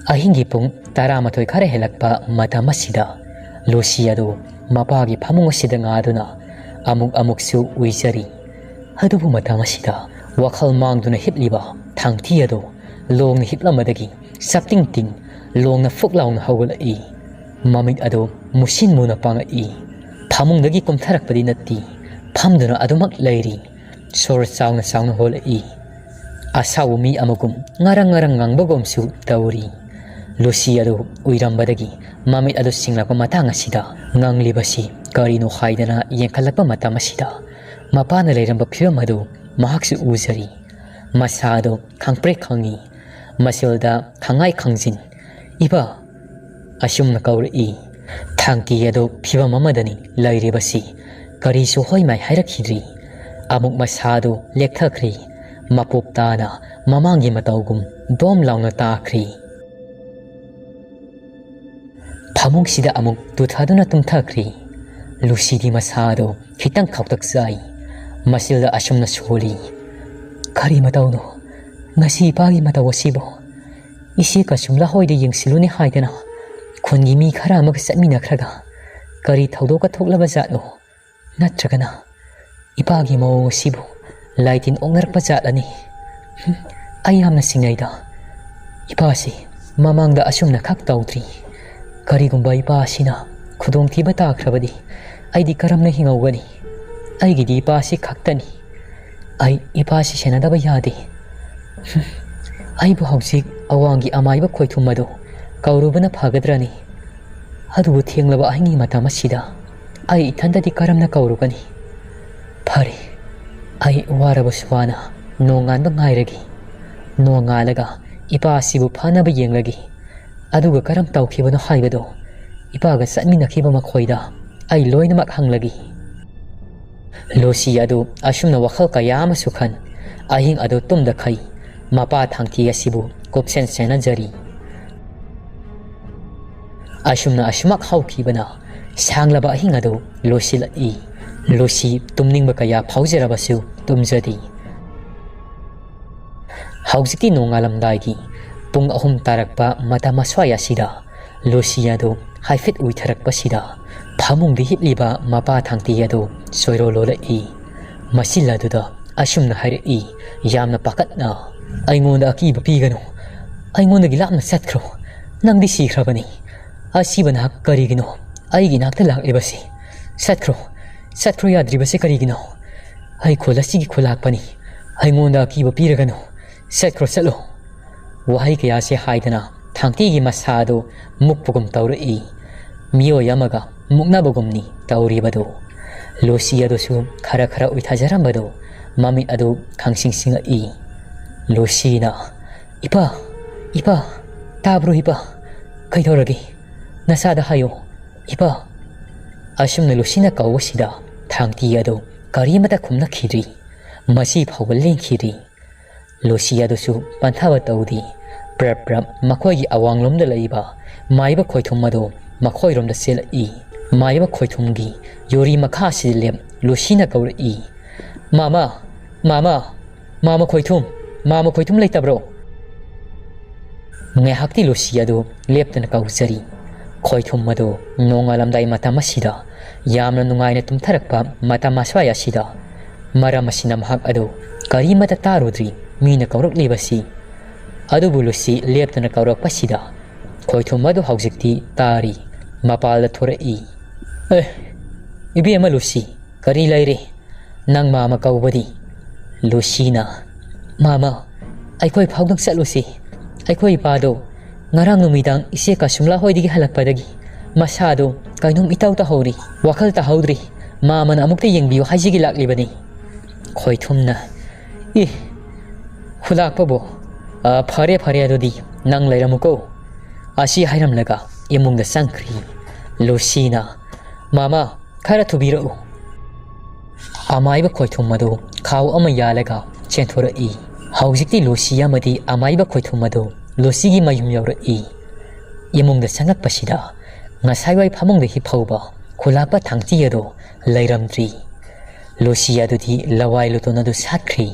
ꯑꯍꯤꯡꯒꯤ ꯄꯨꯡ ꯇꯔꯥꯃꯥꯊꯣꯏ ꯈꯔ ꯍꯦꯜꯂꯛꯄ ꯃꯇꯝ ꯑꯁꯤꯗ ꯂꯨꯁꯤ ꯑꯗꯨ ꯃꯄꯥꯒꯤ ꯐꯃꯨꯡ ꯑꯁꯤꯗ ꯉꯥꯗꯨꯅ ꯑꯃꯨꯛ ꯑꯃꯨꯛꯁꯨ ꯎꯏꯖꯔꯤ꯫ ꯑꯗꯨꯕꯨ ꯃꯇꯝ ꯑꯁꯤꯗ ꯋꯥꯈꯜ ꯃꯥꯡꯗꯨꯅ ꯍꯤꯞꯂꯤꯕ ꯊꯥꯡꯊꯤ ꯑꯗꯨ ꯂꯣꯡꯅ ꯍꯤꯞꯂꯝꯕꯗꯒꯤ ꯆꯞꯇꯤꯡ ꯇꯤꯡ ꯂꯣꯡꯅ ꯐꯨꯛ ꯂꯥꯎꯅ ꯍꯧꯒꯠꯂꯛꯏ꯫ ꯃꯃꯤꯠ ꯑꯗꯨ ꯃꯨꯁꯤꯟ ꯃꯨꯅ ꯄꯥꯡꯉꯛꯏ꯫ ꯐꯃꯨꯡꯗꯒꯤ ꯀꯨꯝꯊꯔꯛꯄꯗꯤ ꯅꯠꯇꯦ, ꯐꯝꯗꯨꯅ ꯑꯗꯨꯃꯛ ꯂꯩꯔꯤ꯫ ꯁꯣꯔ ꯆꯥꯎꯅ ꯆꯥꯎꯅ ꯍꯣꯜꯂꯛꯏ꯫ ꯑꯁꯥꯎꯕ ꯃꯤ ꯑꯃꯒꯨꯝ ꯉꯔꯪ ꯉꯔꯪ ꯉꯪꯕꯒꯨꯝꯁꯨ ꯇꯧꯔꯤ꯫ ꯂꯨꯁꯤ ꯑꯗꯨ ꯎꯏꯔꯝꯕꯗꯒꯤ ꯃꯃꯤꯠ ꯑꯗꯨ ꯁꯤꯡꯂꯛꯄ ꯃꯇꯥꯡ ꯑꯁꯤꯗ ꯉꯪꯂꯤꯕꯁꯤ ꯀꯔꯤꯅꯣ ꯍꯥꯏꯗꯅ ꯌꯦꯡꯈꯠꯂꯛꯄ ꯃꯇꯝ ꯑꯁꯤꯗ ꯃꯄꯥꯅ ꯂꯩꯔꯝꯕ ꯐꯤꯕꯝ ꯑꯗꯨ ꯃꯍꯥꯛꯁꯨ ꯎꯖꯔꯤ꯫ ꯃꯁꯥ ꯑꯗꯨ ꯈꯪꯄ꯭ꯔꯦꯛ ꯈꯪꯉꯤ꯫ ꯃꯁꯤꯜꯗ ꯈꯪꯉꯥꯏ ꯈꯪꯖꯤꯟ, "ꯏꯕꯥ!" ꯑꯁꯨꯝꯅ ꯀꯧꯔꯛꯏ꯫ ꯊꯥꯡꯇꯤ ꯑꯗꯨ ꯐꯤꯕꯝ ꯑꯃꯗꯅꯤ ꯂꯩꯔꯤꯕꯁꯤ꯫ ꯀꯔꯤꯁꯨ ꯍꯣꯏ ꯃꯥꯏ ꯍꯥꯏꯔꯛꯈꯤꯗ꯭ꯔꯤ꯫ ꯑꯃꯨꯛ ꯃꯁꯥꯗꯨ ꯂꯦꯛꯊꯈ꯭ꯔꯤ꯫ ꯃꯄꯣꯞ ꯇꯥꯅ ꯃꯃꯥꯡꯒꯤ ꯃꯇꯧꯒꯨꯝ ꯗꯣꯝ ꯂꯥꯎꯅ ꯇꯥꯈ꯭ꯔꯤ꯫ ꯐꯃꯨꯡꯁꯤꯗ ꯑꯃꯨꯛ ꯇꯨꯊꯗꯨꯅ ꯇꯨꯝꯊꯈ꯭ꯔꯤ꯫ ꯂꯨꯁꯤꯗꯤ ꯃꯁꯥꯗꯨ ꯈꯤꯇꯪ ꯈꯧꯇꯛ ꯆꯥꯏ꯫ ꯃꯁꯤꯜꯗ ꯑꯁꯨꯝꯅ ꯁꯣꯜꯂꯤ, "ꯀꯔꯤ ꯃꯇꯧꯅꯣ? ꯉꯁꯤ ꯏꯄꯥꯒꯤ ꯃꯇꯧ ꯑꯁꯤꯕꯨ? ꯏꯆꯦ ꯀꯁꯨꯝꯂꯥ ꯍꯣꯏꯗ ꯌꯦꯡꯁꯤꯜꯂꯨꯅꯦ ꯍꯥꯏꯗꯅ ꯈꯨꯟꯒꯤ ꯃꯤ ꯈꯔ ꯑꯃꯒ ꯆꯠꯃꯤꯟꯅꯈ꯭ꯔꯒ ꯀꯔꯤ ꯊꯧꯗꯣꯛꯀ ꯊꯣꯛꯂꯕ ꯖꯥꯠꯅꯣ? ꯅꯠꯇ꯭ꯔꯒꯅ ꯏꯄꯥꯒꯤ ꯃꯑꯣꯡ ꯑꯁꯤꯕꯨ ꯂꯥꯏꯇꯤꯟ ꯑꯣꯛꯅꯔꯛꯄ ꯖꯥꯠꯂꯅꯤ? ꯍꯨꯝ, ꯑꯩ ꯌꯥꯝꯅ ꯆꯤꯡꯅꯩꯗ꯫ ꯏꯄꯥꯁꯤ ꯃꯃꯥꯡꯗ ꯑꯁꯨꯝꯅ ꯈꯛ ꯇꯧꯗ꯭ꯔꯤ꯫ ꯀꯔꯤꯒꯨꯝꯕ ꯏꯄꯥ ꯑꯁꯤꯅ ꯈꯨꯗꯣꯡꯊꯤꯕ ꯇꯥꯈ꯭ꯔꯕꯗꯤ ꯑꯩꯗꯤ ꯀꯔꯝꯅ ꯍꯤꯡꯍꯧꯒꯅꯤ? ꯑꯩꯒꯤꯗꯤ ꯏꯄꯥꯁꯤ ꯈꯛꯇꯅꯤ꯫ ꯑꯩ ꯏꯄꯥꯁꯤ ꯁꯦꯟꯅꯗꯕ ꯌꯥꯗꯦ꯫ ꯍꯨꯝ, ꯑꯩꯕꯨ ꯍꯧꯖꯤꯛ ꯑꯋꯥꯡꯒꯤ ꯑꯃꯥꯏꯕ ꯈꯣꯏꯊꯨꯝ ꯑꯗꯨ ꯀꯧꯔꯨꯕꯅ ꯐꯒꯗ꯭ꯔꯅꯤ? ꯑꯗꯨꯕꯨ ꯊꯦꯡꯂꯕ ꯑꯍꯤꯡꯒꯤ ꯃꯇꯝ ꯑꯁꯤꯗ ꯑꯩ ꯏꯊꯟꯇꯗꯤ ꯀꯔꯝꯅ ꯀꯧꯔꯨꯒꯅꯤ? ꯐꯔꯦ, ꯑꯩ ꯋꯥꯔꯕꯁꯨ ꯋꯥꯅ ꯅꯣꯡꯉꯥꯟꯕ ꯉꯥꯏꯔꯒꯦ꯫ ꯅꯣꯡꯉꯥꯜꯂꯒ ꯏꯄꯥ ꯑꯁꯤꯕꯨ ꯐꯥꯅꯕ ꯌꯦꯡꯂꯒꯦ꯫ ꯑꯗꯨꯒ ꯀꯔꯝ ꯇꯧꯈꯤꯕꯅꯣ ꯍꯥꯏꯕꯗꯣ ꯏꯄꯥꯒ ꯆꯠꯃꯤꯟꯅꯈꯤꯕ ꯃꯈꯣꯏꯗ ꯑꯩ ꯂꯣꯏꯅꯃꯛ ꯍꯪꯂꯒꯦ꯫" ꯂꯨꯁꯤ ꯑꯗꯨ ꯑꯁꯨꯝꯅ ꯋꯥꯈꯜ ꯀꯌꯥ ꯑꯃꯁꯨ ꯈꯟ ꯑꯍꯤꯡ ꯑꯗꯨ ꯇꯨꯝꯗꯈꯩ ꯃꯄꯥ ꯊꯥꯡꯊꯤ ꯑꯁꯤꯕꯨ ꯀꯨꯞꯁꯦꯟ ꯁꯦꯟꯅꯖꯔꯤ꯫ ꯑꯁꯨꯝꯅ ꯑꯁꯨꯃꯛ ꯍꯧꯈꯤꯕꯅ ꯁꯥꯡꯂꯕ ꯑꯍꯤꯡ ꯑꯗꯨ ꯂꯣꯏꯁꯤꯜꯂꯛꯏ꯫ ꯂꯨꯁꯤ ꯇꯨꯝꯅꯤꯡꯕ ꯀꯌꯥ ꯐꯥꯎꯖꯔꯕꯁꯨ ꯇꯨꯝꯖꯗꯦ꯫ ꯍꯧꯖꯤꯛꯇꯤ ꯅꯣꯡꯉꯥꯜꯂꯝꯗꯥꯏꯒꯤ ꯄꯨꯡ ꯑꯍꯨꯝ ꯇꯥꯔꯛꯄ ꯃꯇꯝ ꯑꯁ꯭ꯋꯥꯏ ꯑꯁꯤꯗ ꯂꯨꯁꯤ ꯑꯗꯨ ꯍꯥꯏꯐꯦꯠ ꯎꯏꯊꯔꯛꯄꯁꯤꯗ ꯐꯃꯨꯡꯗ ꯍꯤꯞꯂꯤꯕ ꯃꯄꯥ ꯊꯥꯡꯇꯤ ꯑꯗꯨ ꯁꯣꯏꯔꯣ ꯂꯣꯜꯂꯛꯏ꯫ ꯃꯁꯤꯜ ꯑꯗꯨꯗ ꯑꯁꯨꯝꯅ ꯍꯥꯏꯔꯛꯏ, ꯌꯥꯝꯅ ꯄꯥꯈꯠꯅ꯫ "ꯑꯩꯉꯣꯟꯗ ꯑꯀꯤꯕ ꯄꯤꯒꯅꯨ꯫ ꯑꯩꯉꯣꯟꯗꯒꯤ ꯂꯥꯞꯅ ꯆꯠꯈ꯭ꯔꯣ꯫ ꯅꯪꯗꯤ ꯁꯤꯈ꯭ꯔꯕꯅꯤ꯫ ꯑꯁꯤꯕ ꯅꯍꯥꯛ ꯀꯔꯤꯒꯤꯅꯣ ꯑꯩꯒꯤ ꯏꯅꯥꯛꯇ ꯂꯥꯛꯂꯤꯕꯁꯤ? ꯆꯠꯈ꯭ꯔꯣ, ꯆꯠꯈ꯭ꯔꯣ ꯌꯥꯗ꯭ꯔꯤꯕꯁꯤ ꯀꯔꯤꯒꯤꯅꯣ? ꯑꯩ ꯈꯨꯜ ꯑꯁꯤꯒꯤ ꯈꯨꯂꯥꯛꯄꯅꯤ꯫ ꯑꯩꯉꯣꯟꯗ ꯑꯀꯤꯕ ꯄꯤꯔꯒꯅꯨ꯫ ꯆꯠꯈ꯭ꯔꯣ, ꯆꯠꯂꯣ꯫" ꯋꯥꯍꯩ ꯀꯌꯥꯁꯦ ꯍꯥꯏꯗꯅ ꯊꯥꯡꯇꯤꯒꯤ ꯃꯁꯥ ꯑꯗꯨ ꯃꯨꯛꯄꯒꯨꯝ ꯇꯧꯔꯛꯏ꯫ ꯃꯤꯑꯣꯏ ꯑꯃꯒ ꯃꯨꯛꯅꯕꯒꯨꯝꯅꯤ ꯇꯧꯔꯤꯕꯗꯨ꯫ ꯂꯨꯁꯤ ꯑꯗꯨꯁꯨ ꯈꯔ ꯈꯔ ꯎꯏꯊꯖꯔꯝꯕꯗꯨ ꯃꯃꯤꯠ ꯑꯗꯨ ꯈꯪꯁꯤꯡ ꯁꯤꯡꯉꯛꯏ꯫ ꯂꯨꯁꯤꯅ, "ꯏꯄꯥ, ꯏꯄꯥ, ꯇꯥꯕ꯭ꯔꯣ ꯏꯄꯥ? ꯀꯩꯗꯧꯔꯒꯦ? ꯅꯁꯥꯗ ꯍꯥꯏꯌꯣ, ꯏꯄꯥ꯫" ꯑꯁꯨꯝꯅ ꯂꯨꯁꯤꯅ ꯀꯧꯕꯁꯤꯗ ꯊꯥꯡꯇꯤ ꯑꯗꯨ ꯀꯔꯤꯃꯇ ꯈꯨꯝꯂꯛꯈꯤꯗ꯭ꯔꯤ꯫ ꯃꯁꯤ ꯐꯥꯎꯕ ꯂꯦꯡꯈꯤꯗ꯭ꯔꯤ꯫ ꯂꯨꯁꯤ ꯑꯗꯨꯁꯨ ꯄꯟꯊꯕ ꯇꯧꯗꯦ꯫ ꯄ꯭ꯔꯞ ꯄ꯭ꯔꯞ ꯃꯈꯣꯏꯒꯤ ꯑꯋꯥꯡꯂꯣꯝꯗ ꯂꯩꯕ ꯃꯥꯏꯕ ꯈꯣꯏꯊꯨꯝ ꯑꯗꯨ ꯃꯈꯣꯏꯔꯣꯝꯗ ꯆꯦꯜꯂꯛꯏ꯫ ꯃꯥꯏꯕ ꯈꯣꯏꯊꯨꯝꯒꯤ ꯌꯨꯔꯤ ꯃꯈꯥꯁꯤꯗ ꯂꯦꯞ ꯂꯨꯁꯤꯅ ꯀꯧꯔꯛꯏ, "ꯃꯥꯃ, ꯃꯥꯃ, ꯃꯥꯃ ꯈꯣꯏꯊꯨꯝ, ꯃꯥꯃ ꯈꯣꯏꯊꯨꯝ ꯂꯩꯇꯕ꯭ꯔꯣ?" ꯉꯥꯏꯍꯥꯛꯇꯤ ꯂꯨꯁꯤ ꯑꯗꯨ ꯂꯦꯞꯇꯅ ꯀꯧꯖꯔꯤ꯫ ꯈꯣꯏꯊꯨꯝ ꯑꯗꯨ ꯅꯣꯡꯉꯥꯜꯂꯝꯗꯥꯏ ꯃꯇꯝ ꯑꯁꯤꯗ, ꯌꯥꯝꯅ ꯅꯨꯡꯉꯥꯏꯅ ꯇꯨꯝꯊꯔꯛꯄ ꯃꯇꯝ ꯑꯁ꯭ꯋꯥꯏ ꯑꯁꯤꯗ, ꯃꯔꯝ ꯑꯁꯤꯅ ꯃꯍꯥꯛ ꯑꯗꯨ ꯀꯔꯤꯃꯠꯇ ꯇꯥꯔꯨꯗ꯭ꯔꯤ꯫ ꯃꯤꯅ ꯀꯧꯔꯛꯂꯤꯕꯁꯤ꯫ ꯑꯗꯨꯕꯨ ꯂꯨꯁꯤ ꯂꯦꯞꯇꯅ ꯀꯧꯔꯛꯄꯁꯤꯗ ꯈꯣꯏꯊꯨꯝ ꯑꯗꯨ ꯍꯧꯖꯤꯛꯇꯤ ꯇꯥꯔꯤ꯫ ꯃꯄꯥꯜꯗ ꯊꯣꯔꯛꯏ꯫ "ꯑꯦ, ꯏꯕꯦꯝꯃ ꯂꯨꯁꯤ, ꯀꯔꯤ ꯂꯩꯔꯦ? ꯅꯪ ꯃꯥꯃ ꯀꯧꯕꯗꯤ?" ꯂꯨꯁꯤꯅ, "ꯃꯥꯃ, ꯑꯩꯈꯣꯏ ꯐꯥꯎꯗꯪ ꯆꯠꯂꯨꯁꯤ꯫ ꯑꯩꯈꯣꯏ ꯏꯄꯥꯗꯣ ꯉꯔꯥꯡ ꯅꯨꯃꯤꯗꯥꯡ ꯏꯆꯦ ꯀꯁꯨꯝꯂꯥ ꯍꯣꯏꯗꯒꯤ ꯍꯜꯂꯛꯄꯗꯒꯤ ꯃꯁꯥꯗꯣ ꯀꯩꯅꯣꯝ ꯏꯇꯧ ꯇꯧꯍꯧꯔꯤ꯫ ꯋꯥꯈꯜ ꯇꯥꯍꯧꯗ꯭ꯔꯤ꯫ ꯃꯥꯃꯅ ꯑꯃꯨꯛꯇ ꯌꯦꯡꯕꯤꯌꯨ ꯍꯥꯏꯖꯒꯦ ꯂꯥꯛꯂꯤꯕꯅꯤ꯫" ꯈꯣꯏꯊꯨꯝꯅ, "ꯏ, ꯈꯨꯂꯥꯛꯄꯕꯨ? ꯑ, ꯐꯔꯦ, ꯐꯔꯦ, ꯑꯗꯨꯗꯤ ꯅꯪ ꯂꯩꯔꯝꯃꯨꯀꯣ꯫" ꯑꯁꯤ ꯍꯥꯏꯔꯝꯂꯒ ꯏꯃꯨꯡꯗ ꯆꯪꯈ꯭ꯔꯤ꯫ ꯂꯨꯁꯤꯅ, "ꯃꯥꯃ, ꯈꯔ ꯊꯨꯕꯤꯔꯛꯎ꯫" ꯑꯃꯥꯏꯕ ꯈꯣꯏꯊꯨꯝ ꯑꯗꯨ ꯈꯥꯎ ꯑꯃ ꯌꯥꯜꯂꯒ ꯆꯦꯟꯊꯣꯔꯛꯏ꯫ ꯍꯧꯖꯤꯛꯇꯤ ꯂꯨꯁꯤ ꯑꯃꯗꯤ ꯑꯃꯥꯏꯕ ꯈꯣꯏꯊꯨꯝ ꯑꯗꯨ ꯂꯨꯁꯤꯒꯤ ꯃꯌꯨꯝ ꯌꯧꯔꯛꯏ꯫ ꯏꯃꯨꯡꯗ ꯆꯪꯂꯛꯄꯁꯤꯗ ꯉꯁꯥꯏꯋꯥꯏ ꯐꯃꯨꯡꯗ ꯍꯤꯞꯍꯧꯕ ꯈꯨꯂꯥꯛꯄ ꯊꯥꯡꯆꯤ ꯑꯗꯨ ꯂꯩꯔꯝꯗ꯭ꯔꯤ꯫ ꯂꯨꯁꯤ ꯑꯗꯨꯗꯤ ꯂꯋꯥꯏ ꯂꯨꯇꯣꯟ ꯑꯗꯨ ꯁꯥꯠꯈ꯭ꯔꯤ꯫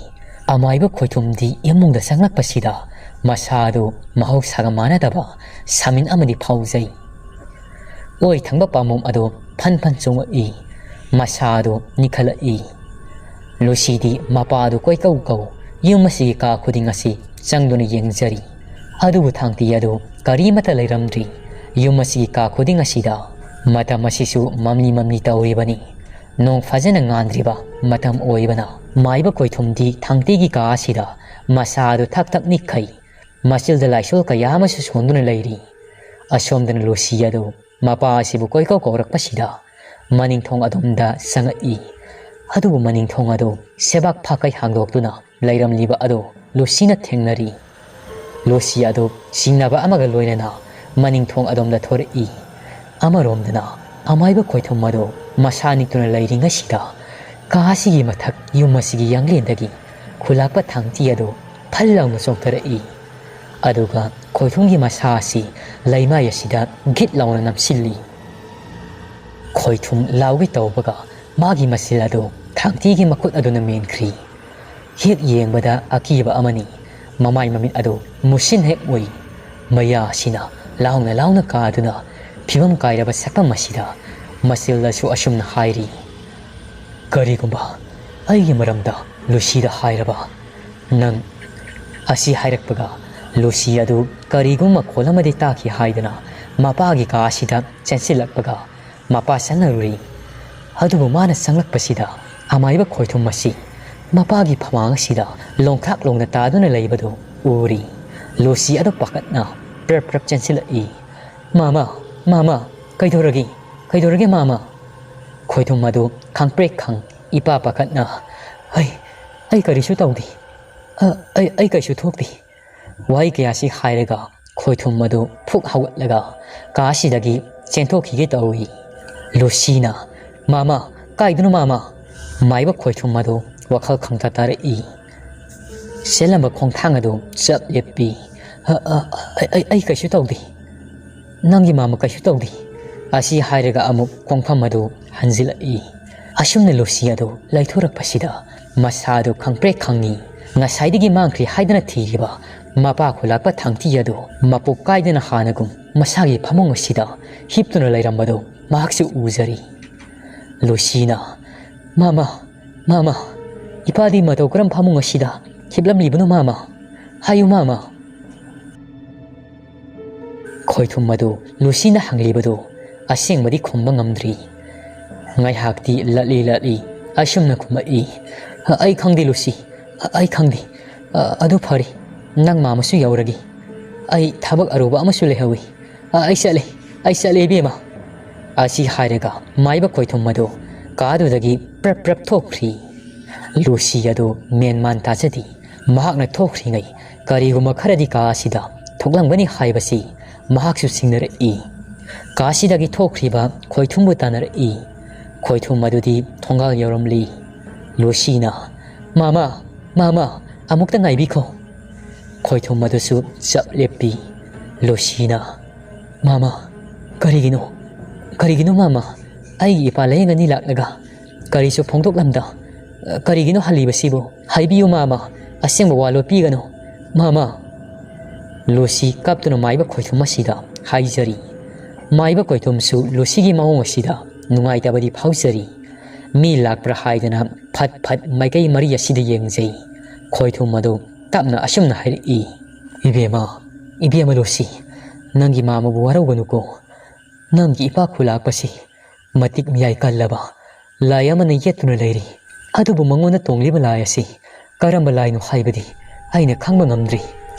ꯑꯃꯥꯏꯕ ꯈꯣꯏꯊꯨꯝꯗꯤ ꯏꯃꯨꯡꯗ ꯆꯪꯂꯛꯄꯁꯤꯗ ꯃꯁꯥ ꯑꯗꯨ ꯃꯍꯧꯁꯥꯒ ꯃꯥꯟꯅꯗꯕ ꯁꯥꯃꯤꯟ ꯑꯃꯗꯤ ꯐꯥꯎꯖꯩ꯫ ꯑꯣꯏ ꯊꯪꯕ ꯄꯥꯝꯕꯣꯝ ꯑꯗꯨ ꯐꯟ ꯐꯟ ꯆꯣꯡꯉꯛꯏ꯫ ꯃꯁꯥ ꯑꯗꯨ ꯅꯤꯛꯈꯠꯂꯛꯏ꯫ ꯂꯨꯁꯤꯗꯤ ꯃꯄꯥꯗꯨ ꯀꯣꯏꯀꯧ ꯀꯧ ꯌꯨꯝ ꯑꯁꯤꯒꯤ ꯀꯥ ꯈꯨꯗꯤꯡ ꯑꯁꯤ ꯆꯪꯗꯨꯅ ꯌꯦꯡꯖꯔꯤ꯫ ꯑꯗꯨꯕꯨ ꯊꯥꯡꯇꯤ ꯑꯗꯨ ꯀꯔꯤꯃꯠꯇ ꯂꯩꯔꯝꯗ꯭ꯔꯤ꯫ ꯌꯨꯝ ꯑꯁꯤꯒꯤ ꯀꯥ ꯈꯨꯗꯤꯡ ꯑꯁꯤꯗ ꯃꯇꯝ ꯑꯁꯤꯁꯨ ꯃꯝꯂꯤ ꯃꯝꯂꯤ ꯇꯧꯔꯤꯕꯅꯤ꯫ ꯅꯣꯡ ꯐꯖꯅ ꯉꯥꯟꯗ꯭ꯔꯤꯕ ꯃꯇꯝ ꯑꯣꯏꯕꯅ ꯃꯥꯏꯕ ꯈꯣꯏꯊꯨꯝꯗꯤ ꯊꯥꯡꯇꯤꯒꯤ ꯀꯥ ꯑꯁꯤꯗ ꯃꯁꯥ ꯑꯗꯨ ꯊꯛ ꯊꯛ ꯅꯤꯛꯈꯩ ꯃꯆꯤꯜꯗ ꯂꯥꯏꯁꯣꯜ ꯀꯌꯥ ꯑꯃꯁꯨ ꯁꯣꯟꯗꯨꯅ ꯂꯩꯔꯤ꯫ ꯑꯁꯣꯝꯗꯅ ꯂꯨꯁꯤ ꯑꯗꯨ ꯃꯄꯥ ꯑꯁꯤꯕꯨ ꯀꯣꯏꯀꯧ ꯀꯧꯔꯛꯄꯁꯤꯗ ꯃꯅꯤꯡꯊꯣꯡ ꯑꯗꯣꯝꯗ ꯆꯪꯉꯛꯏ꯫ ꯑꯗꯨꯕꯨ ꯃꯅꯤꯡꯊꯣꯡ ꯑꯗꯨ ꯁꯦꯕꯥꯛ ꯐꯥꯀꯩ ꯍꯥꯡꯗꯣꯛꯇꯨꯅ ꯂꯩꯔꯝꯂꯤꯕ ꯑꯗꯨ ꯂꯨꯁꯤꯅ ꯊꯦꯡꯅꯔꯤ꯫ ꯂꯨꯁꯤ ꯑꯗꯨ ꯆꯤꯡꯅꯕ ꯑꯃꯒ ꯂꯣꯏꯅꯅ ꯃꯅꯤꯡꯊꯣꯡ ꯑꯗꯣꯝꯗ ꯊꯣꯔꯛꯏ꯫ ꯑꯃꯔꯣꯝꯗꯅ ꯑꯃꯥꯏꯕ ꯈꯣꯏꯊꯨꯝ ꯑꯗꯨ ꯃꯁꯥ ꯅꯤꯛꯇꯨꯅ ꯂꯩꯔꯤꯉꯩꯁꯤꯗ ꯀꯥ ꯑꯁꯤꯒꯤ ꯃꯊꯛ ꯌꯨꯝ ꯑꯁꯤꯒꯤ ꯌꯥꯡꯂꯦꯟꯗꯒꯤ ꯈꯨꯂꯥꯛꯄ ꯊꯥꯡꯇꯤ ꯑꯗꯨ ꯐꯜ ꯂꯥꯎꯅ ꯆꯣꯡꯊꯔꯛꯏ꯫ ꯑꯗꯨꯒ ꯈꯣꯏꯊꯨꯝꯒꯤ ꯃꯁꯥ ꯑꯁꯤ ꯂꯩꯃꯥꯏ ꯑꯁꯤꯗ ꯒꯤꯠ ꯂꯥꯎꯅ ꯅꯝꯁꯤꯜꯂꯤ꯫ ꯈꯣꯏꯊꯨꯝ ꯂꯥꯎꯒꯦ ꯇꯧꯕꯒ ꯃꯥꯒꯤ ꯃꯆꯤꯜ ꯑꯗꯨ ꯊꯥꯡꯇꯤꯒꯤ ꯃꯈꯨꯠ ꯑꯗꯨꯅ ꯃꯦꯟꯈ꯭ꯔꯤ꯫ ꯍꯦꯛ ꯌꯦꯡꯕꯗ ꯑꯀꯤꯕ ꯑꯃꯅꯤ꯫ ꯃꯃꯥꯏ ꯃꯃꯤꯠ ꯑꯗꯨ ꯃꯨꯁꯤꯟ ꯍꯦꯛ ꯎꯏ꯫ ꯃꯌꯥ ꯑꯁꯤꯅ ꯂꯥꯎꯅ ꯂꯥꯎꯅ ꯀꯥꯗꯨꯅ ꯐꯤꯕꯝ ꯀꯥꯏꯔꯕ ꯁꯛꯇꯝ ꯑꯁꯤꯗ ꯃꯆꯤꯜꯗꯁꯨ ꯑꯁꯨꯝꯅ ꯍꯥꯏꯔꯤ, "ꯀꯔꯤꯒꯨꯝꯕ ꯑꯩꯒꯤ ꯃꯔꯝꯗ ꯂꯨꯁꯤꯗ ꯍꯥꯏꯔꯕ ꯅꯪ?" ꯑꯁꯤ ꯍꯥꯏꯔꯛꯄꯒ ꯂꯨꯁꯤ ꯑꯗꯨ ꯀꯔꯤꯒꯨꯝꯕ ꯃꯈꯣꯜ ꯑꯃꯗꯤ ꯇꯥꯈꯤ ꯍꯥꯏꯗꯨꯅ ꯃꯄꯥꯒꯤ ꯀꯥ ꯑꯁꯤꯗ ꯆꯦꯟꯁꯤꯜꯂꯛꯄꯒ ꯃꯄꯥ ꯆꯪꯂꯔꯨꯔꯤ꯫ ꯑꯗꯨꯕꯨ ꯃꯥꯅ ꯆꯪꯂꯛꯄꯁꯤꯗ ꯑꯃꯥꯏꯕ ꯈꯣꯏꯊꯨꯝ ꯑꯁꯤ ꯃꯄꯥꯒꯤ ꯐꯃꯥꯡ ꯑꯁꯤꯗ ꯂꯣꯡꯊ꯭ꯔꯥꯛ ꯂꯣꯡꯅ ꯇꯥꯗꯨꯅ ꯂꯩꯕꯗꯨ ꯎꯔꯤ꯫ ꯂꯨꯁꯤ ꯑꯗꯨ ꯄꯥꯈꯠꯅ ꯄ꯭ꯔꯞ ꯄ꯭ꯔꯞ ꯆꯦꯟꯁꯤꯜꯂꯛꯏ꯫ "ꯃꯥꯃ, ꯃꯥꯃ, ꯀꯩꯗꯧꯔꯒꯦ? ꯀꯩꯗꯧꯔꯒꯦ ꯃꯥꯃ?" ꯈꯣꯏꯊꯨꯝ ꯑꯗꯨ ꯈꯪꯄ꯭ꯔꯦꯛ ꯈꯪ ꯏꯄꯥ ꯄꯥꯈꯠꯅ, "ꯑꯩ, ꯑꯩ ꯀꯔꯤꯁꯨ ꯇꯧꯗꯦ꯫ ꯑ, ꯑꯩ, ꯑꯩ ꯀꯩꯁꯨ ꯊꯣꯛꯇꯦ꯫" ꯋꯥꯍꯩ ꯀꯌꯥꯁꯤ ꯍꯥꯏꯔꯒ ꯈꯣꯏꯊꯨꯝ ꯑꯗꯨ ꯐꯨꯛ ꯍꯧꯒꯠꯂꯒ ꯀꯥꯁꯤꯗꯒꯤ ꯆꯦꯟꯊꯣꯛꯈꯤꯒꯦ ꯇꯧꯏ꯫ ꯂꯨꯁꯤꯅ, "ꯃꯥꯃ, ꯀꯥꯏꯗꯅꯣ ꯃꯥꯃ?" ꯃꯥꯏꯕ ꯈꯣꯏꯊꯨꯝ ꯑꯗꯨ ꯋꯥꯈꯜ ꯈꯪꯇ ꯇꯥꯔꯛꯏ꯫ ꯆꯦꯜꯂꯝꯕ ꯈꯣꯡꯊꯥꯡ ꯑꯗꯨ ꯆꯞ ꯂꯦꯞꯄꯤ꯫ "ꯑ, ꯑ, ꯑꯩ, ꯑꯩ, ꯑꯩ ꯀꯩꯁꯨ ꯇꯧꯗꯦ꯫ ꯅꯪꯒꯤ ꯃꯥꯃ ꯀꯩꯁꯨ ꯇꯧꯗꯦ꯫" ꯑꯁꯤ ꯍꯥꯏꯔꯒ ꯑꯃꯨꯛ ꯈꯣꯡꯐꯝ ꯑꯗꯨ ꯍꯟꯖꯤꯜꯂꯛꯏ꯫ ꯑꯁꯨꯝꯅ ꯂꯨꯁꯤ ꯑꯗꯨ ꯂꯩꯊꯣꯔꯛꯄꯁꯤꯗ ꯃꯁꯥꯗꯨ ꯈꯪꯄ꯭ꯔꯦꯛ ꯈꯪꯉꯤ꯫ ꯉꯁꯥꯏꯗꯒꯤ ꯃꯥꯡꯈ꯭ꯔꯦ ꯍꯥꯏꯗꯨꯅ ꯊꯤꯔꯤꯕ ꯃꯄꯥ ꯈꯨꯂꯥꯛꯄ ꯊꯥꯡꯇꯤ ꯑꯗꯨ ꯃꯄꯨꯛ ꯀꯥꯏꯗꯅ ꯍꯥꯟꯅꯒꯨꯝ ꯃꯁꯥꯒꯤ ꯐꯃꯨꯡ ꯑꯁꯤꯗ ꯍꯤꯞꯇꯨꯅ ꯂꯩꯔꯝꯕꯗꯨ ꯃꯍꯥꯛꯁꯨ ꯎꯖꯔꯤ꯫ ꯂꯨꯁꯤꯅ, "ꯃꯥꯃ, ꯃꯥꯃ, "ꯏꯄꯥꯗꯤ ꯃꯇꯧ ꯀꯔꯝ ꯐꯃꯨꯡ ꯑꯁꯤꯗ ꯍꯤꯞꯂꯝꯂꯤꯕꯅꯣ ꯃꯥꯃ? ꯍꯥꯏꯌꯨ ꯃꯥꯃ!" ꯈꯣꯏꯊꯨꯝ ꯑꯗꯨ ꯂꯨꯁꯤꯅ ꯍꯪꯂꯤꯕꯗꯨ ꯑꯁꯦꯡꯕꯗꯤ ꯈꯨꯝꯕ ꯉꯝꯗ꯭ꯔꯤ꯫ ꯉꯥꯏꯍꯥꯛꯇꯤ ꯂꯠꯂꯤ ꯂꯠꯂꯤ ꯑꯁꯨꯝꯅ ꯈꯨꯝꯃꯛꯏ, "ꯑꯩ ꯈꯪꯗꯦ ꯂꯨꯁꯤ, ꯑꯩ ꯈꯪꯗꯦ꯫ ꯑꯗꯨ ꯐꯔꯦ, ꯅꯪ ꯃꯥꯃꯁꯨ ꯌꯧꯔꯒꯦ꯫ ꯑꯩ ꯊꯕꯛ ꯑꯔꯨꯕ ꯑꯃꯁꯨ ꯂꯩꯍꯧꯏ꯫ ꯑꯩ ꯆꯠꯂꯦ, ꯑꯩ ꯆꯠꯂꯦ ꯏꯕꯦꯝꯃ!" ꯑꯁꯤ ꯍꯥꯏꯔꯒ ꯃꯥꯏꯕ ꯈꯣꯏꯊꯨꯝ ꯑꯗꯨ ꯀꯥꯗꯨꯗꯒꯤ ꯄ꯭ꯔꯞ ꯄ꯭ꯔꯞ ꯊꯣꯛꯈ꯭ꯔꯤ꯫ ꯂꯨꯁꯤ ꯑꯗꯨ ꯃꯦꯟ ꯃꯥꯟ ꯇꯥꯖꯗꯦ꯫ ꯃꯍꯥꯛꯅ ꯊꯣꯛꯈ꯭ꯔꯤꯉꯩ ꯀꯔꯤꯒꯨꯝꯕ ꯈꯔꯗꯤ ꯀꯥ ꯑꯁꯤꯗ ꯊꯣꯛꯂꯝꯒꯅꯤ ꯍꯥꯏꯕꯁꯤ ꯃꯍꯥꯛꯁꯨ ꯆꯤꯡꯅꯔꯛꯏ꯫ ꯀꯥ ꯑꯁꯤꯗꯒꯤ ꯊꯣꯛꯈ꯭ꯔꯤꯕ ꯈꯣꯏꯊꯨꯝꯕꯨ ꯇꯥꯟꯅꯔꯛꯏ꯫ ꯈꯣꯏꯊꯨꯝ ꯑꯗꯨꯗꯤ ꯊꯣꯡꯒꯥꯜ ꯌꯧꯔꯝꯂꯤ꯫ ꯂꯨꯁꯤꯅ, "ꯃꯥꯃ, ꯃꯥꯃ, ꯑꯃꯨꯛꯇ ꯉꯥꯏꯕꯤꯈꯣ!" ꯈꯣꯏꯊꯨꯝ ꯑꯗꯨꯁꯨ ꯆꯞ ꯂꯦꯞꯄꯤ꯫ ꯂꯨꯁꯤꯅ, "ꯃꯥꯃ, ꯀꯔꯤꯒꯤꯅꯣ? ꯀꯔꯤꯒꯤꯅꯣ ꯃꯥꯃ? ꯑꯩꯒꯤ ꯏꯄꯥ ꯂꯥꯌꯦꯡꯒꯅꯤ ꯂꯥꯛꯂꯒ ꯀꯔꯤꯁꯨ ꯐꯣꯡꯗꯣꯛꯂꯝꯗ ꯀꯔꯤꯒꯤꯅꯣ ꯍꯜꯂꯤꯕꯁꯤꯕꯨ? ꯍꯥꯏꯕꯤꯌꯨ ꯃꯥꯃ, ꯑꯁꯦꯡꯕ ꯋꯥ ꯂꯣꯠꯄꯤꯒꯅꯨ ꯃꯥꯃ!" ꯂꯨꯁꯤ ꯀꯞꯇꯨꯅ ꯃꯥꯏꯕ ꯈꯣꯏꯊꯨꯝ ꯑꯁꯤꯗ ꯍꯥꯏꯖꯔꯤ꯫ ꯃꯥꯏꯕ ꯈꯣꯏꯊꯨꯝꯁꯨ ꯂꯨꯁꯤꯒꯤ ꯃꯑꯣꯡ ꯑꯁꯤꯗ ꯅꯨꯡꯉꯥꯏꯇꯕꯗꯤ ꯐꯥꯎꯖꯔꯤ꯫ ꯃꯤ ꯂꯥꯛꯄ꯭ꯔꯥ ꯍꯥꯏꯗꯅ ꯐꯠ ꯐꯠ ꯃꯥꯏꯀꯩ ꯃꯔꯤ ꯑꯁꯤꯗ ꯌꯦꯡꯖꯩ꯫ ꯈꯣꯏꯊꯨꯝ ꯑꯗꯨ ꯇꯞꯅ ꯑꯁꯨꯝꯅ ꯍꯥꯏꯔꯛꯏ, "ꯏꯕꯦꯝꯃ, ꯏꯕꯦꯝꯃ ꯂꯨꯁꯤ, ꯅꯪꯒꯤ ꯃꯥꯃꯕꯨ ꯋꯥꯔꯧꯒꯅꯨꯀꯣ꯫ ꯅꯪꯒꯤ ꯏꯄꯥ ꯈꯨꯂꯥꯛꯄꯁꯤ ꯃꯇꯤꯛ ꯃꯌꯥꯏ ꯀꯜꯂꯕ ꯂꯥꯏ ꯑꯃꯅ ꯌꯦꯠꯇꯨꯅ ꯂꯩꯔꯤ꯫ ꯑꯗꯨꯕꯨ ꯃꯉꯣꯟꯗ ꯇꯣꯡꯂꯤꯕ ꯂꯥꯏ ꯑꯁꯤ ꯀꯔꯝꯕ ꯂꯥꯏꯅꯣ ꯍꯥꯏꯕꯗꯤ ꯑꯩꯅ ꯈꯪꯕ ꯉꯝꯗ꯭ꯔꯤ꯫